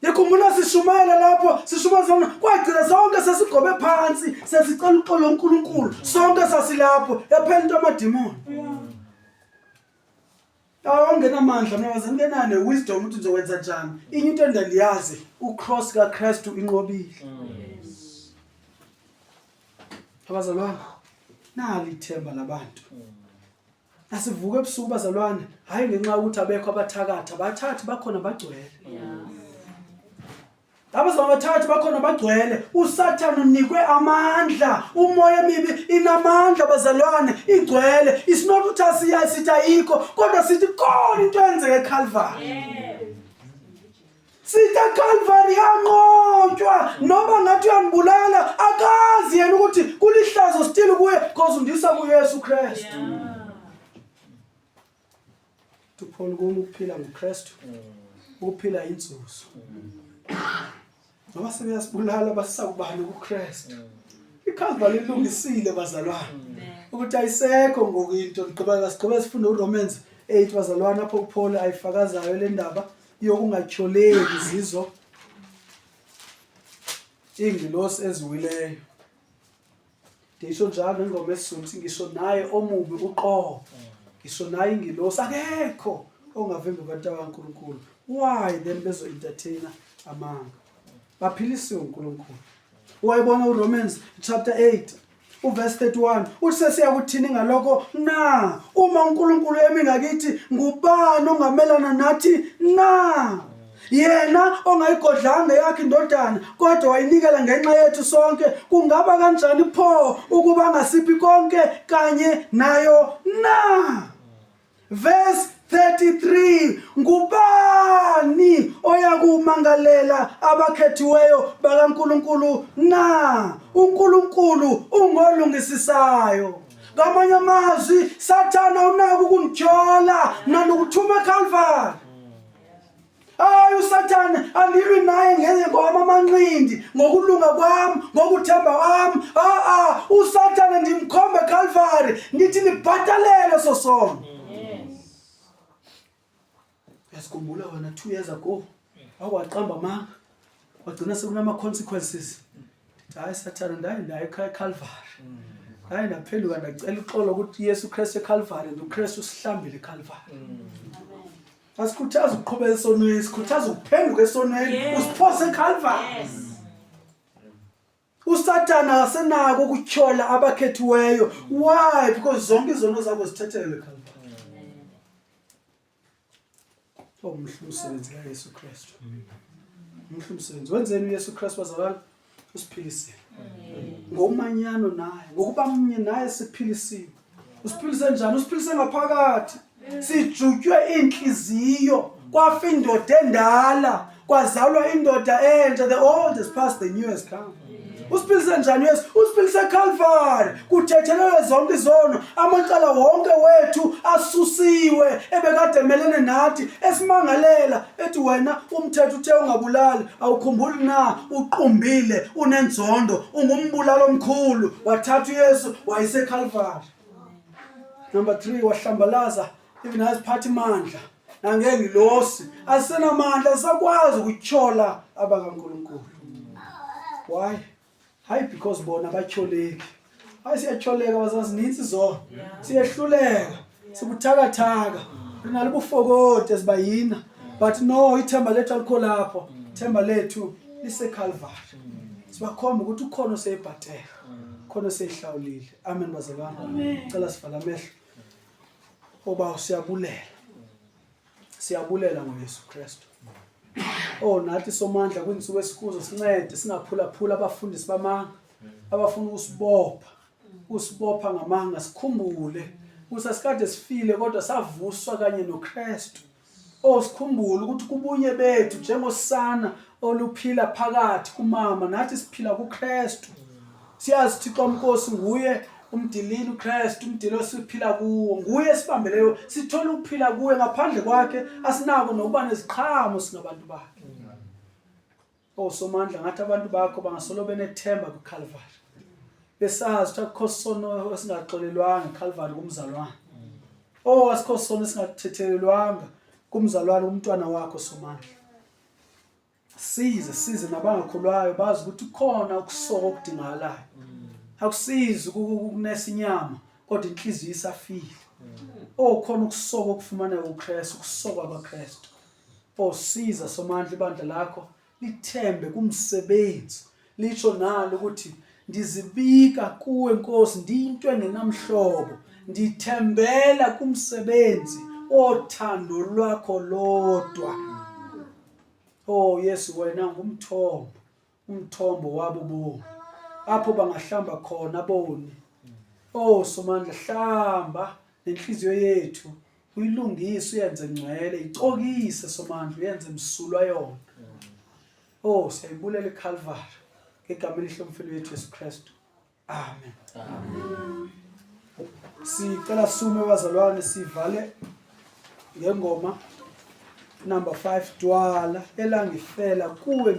Nikhumbula sishumayela lapho sishumayela zona kwagcina sonke sesigobe phansi sesicela uxolo uNkulunkulu sonke sasilapho yaphela into amadimoni Awungenamandla mina waze ngingenayo ne-wisdom ukuthi ngizokwenza njani inye into endandiyazi ucross kaKristu inqobile abazalwane nali ithemba labantu Asivuke ebusuku bazalwane, hayi ngenxa yokuthi abekho abathakathi, abathathi bakhona bagcwele. Abazalwane abathathi bakhona bagcwele. USathane unikwe amandla, umoya emibi inamandla bazalwane, igcwele. It's not ukuthi asiya sithi ayikho, kodwa sithi khona into eyenzeka eCalvary. Sithi eCalvary yanqotshwa noma ngathi uyanibulala akazi yena ukuthi kulihlazo still kuye cause undisa kuYesu Kristu. Uphol kum ukuphila nguKristu. Ukuphila inzuzo. Noma sebeyasibulala basisakubani kuKristu. ICalvary ilungisile bazalwane. Ukuthi ayisekho ngoku into ngiqhubeka sigqiba sifunde uRomans 8 bazalwane apho uPaul ayifakazayo le ndaba yokungatyholeki zizo iingilosi eziwileyo. Ndisho njalo nengoma esiZulu ukuthi ngisho naye omubi uqobo ngisho naye ingilosi akekho ongavimba abantu bakaNkulunkulu. Why then bezo entertainer amanga? Baphilisiwe uNkulunkulu. Wayibona uRomans chapter 8 uverse 31 uthi sesiyakuthini ngalokho na uma uNkulunkulu emi ngakithi ngubani ongamelana nathi na yena ongayigodlanga yakhe indodana kodwa wayinikela ngenxa yethu sonke kungaba kanjani pho ukuba angasiphi konke kanye nayo na Verse 33 Ngubani oyakumangalela abakhethiweyo bakaNkulunkulu na? uNkulunkulu ungolungisisayo. Ngamanye amazwi, Sathana unako ukungityhola mna ndikuthuma eCalvary. Hayi uSathane andilwi naye ngeze ngowam amanqindi ngokulunga kwam ngokuthemba kwam a-a uSathane ndimkhomba eCalvary ndithi ndibhatalele eso sono. Uyasikhumbula wena 2 years ago wakwaqamba amanga wagcina sekunama-consequences. Ndithi hayi Sathane ndaye ndaye ekhaya eCalvary. Ndaye ndaphenduka ndacela uxolo ukuthi Yesu Kristu eCalvary and uKristu usihlambile eCalvary. Asikhuthaza ukuqhubeka esonweni, sikhuthaza ukuphenduka esonweni, usiphose eCalvary. Yes. USathana akasenako ukutyhola abakhethiweyo. Why? Because zonke izono zakho zithethelelwe eCalvary. Oh, mhle umsebenzi kaYesu Kristu. Mhle umsebenzi. Wenzeni uYesu Kristu bazalwane? Usiphilisile. Ngomanyano naye, ngokuba mnye naye siphilisiwe. Usiphilise njani? Usiphilise ngaphakathi. Sijutywe inhliziyo, kwafa indoda endala, kwazalwa indoda entsha. The old is past, the new has come. Usiphilise njani uYesu? Usiphilise eCalvary. Kuthethelelwe zonke izono, amacala wonke wethu asusiwe ebekade emelene nathi, esimangalela ethi wena umthetho uthe ungabulali, awukhumbuli na uqumbile, unenzondo, ungumbulali omkhulu. Wathatha uYesu wayise eCalvary. Number 3 wahlambalaza even aziphatha imandla nangengilosi asenamandla asakwazi ukutyhola abakaNkulunkulu. Why? Hayi because bona abatyholeki. Hayi siyatyholeka bazazininzi zona. Siyehluleka, sibuthakathaka. Rinalo ubufokoti esibayina. But no, ithemba lethu alikho lapho. Ithemba lethu liseCalvary. Sibakhomba ukuthi ukhona oseyibhatele. Khona oseyihlawulile. Amen bazalwane. Cela sivale amehlo. Oba siyabulela. Siyabulela ngoYesu Kristu. Oh nathi somandla kwinsuku esikuzo sincede singaphulaphula abafundisi bamanga abafuna ukusibopha usibopha ngamanga sikhumbule ukuthi asikade sifile kodwa savuswa kanye noKristu. Oh sikhumbule ukuthi kubunye bethu njengosana oluphila phakathi kumama nathi siphila kuKristu. Siyazi Thixo Nkosi nguye umdilini uKristu umdili osiphila kuwo nguye esibambeleyo sithola ukuphila kuye ngaphandle kwakhe asinako nokuba neziqhamo singabantu bakhe. Oh Somandla ngathi abantu bakho bangasolo benethemba kuCalvary. Besazi ukuthi akukho sono esingaxolelwanga eCalvary kumzalwane. Oh asikho sono esingathethelelwanga kumzalwane umntwana wakho Somandla. Size size nabangakholwayo bazi ukuthi kukhona ukusoka okudingakalayo. Akusizi ukunesa inyama kodwa inhliziyo isafile. Oh khona ukusoka okufumaneka kuKristu, ukusokwa kwaKristu. Oh siza Somandla ibandla lakho lithembe kumsebenzi litsho nalo ukuthi ndizibika kuwe Nkosi ndiyinto engenamhlobo ndithembela kumsebenzi othando lwakho lodwa. Oh Yesu wena ngumthombo umthombo wabo bomi apho bangahlamba khona boni. Oh Somandla hlamba nenhliziyo yethu uyilungise uyenze ngcwele icokise Somandla uyenze msulwa yona. Oh, siyayibulela iCalvary ngegama elihle lomfeli wethu Yesu Kristu. Amen. Amen. Sicela sume bazalwane sivale ngengoma number 5 dwala elangifela kuwe.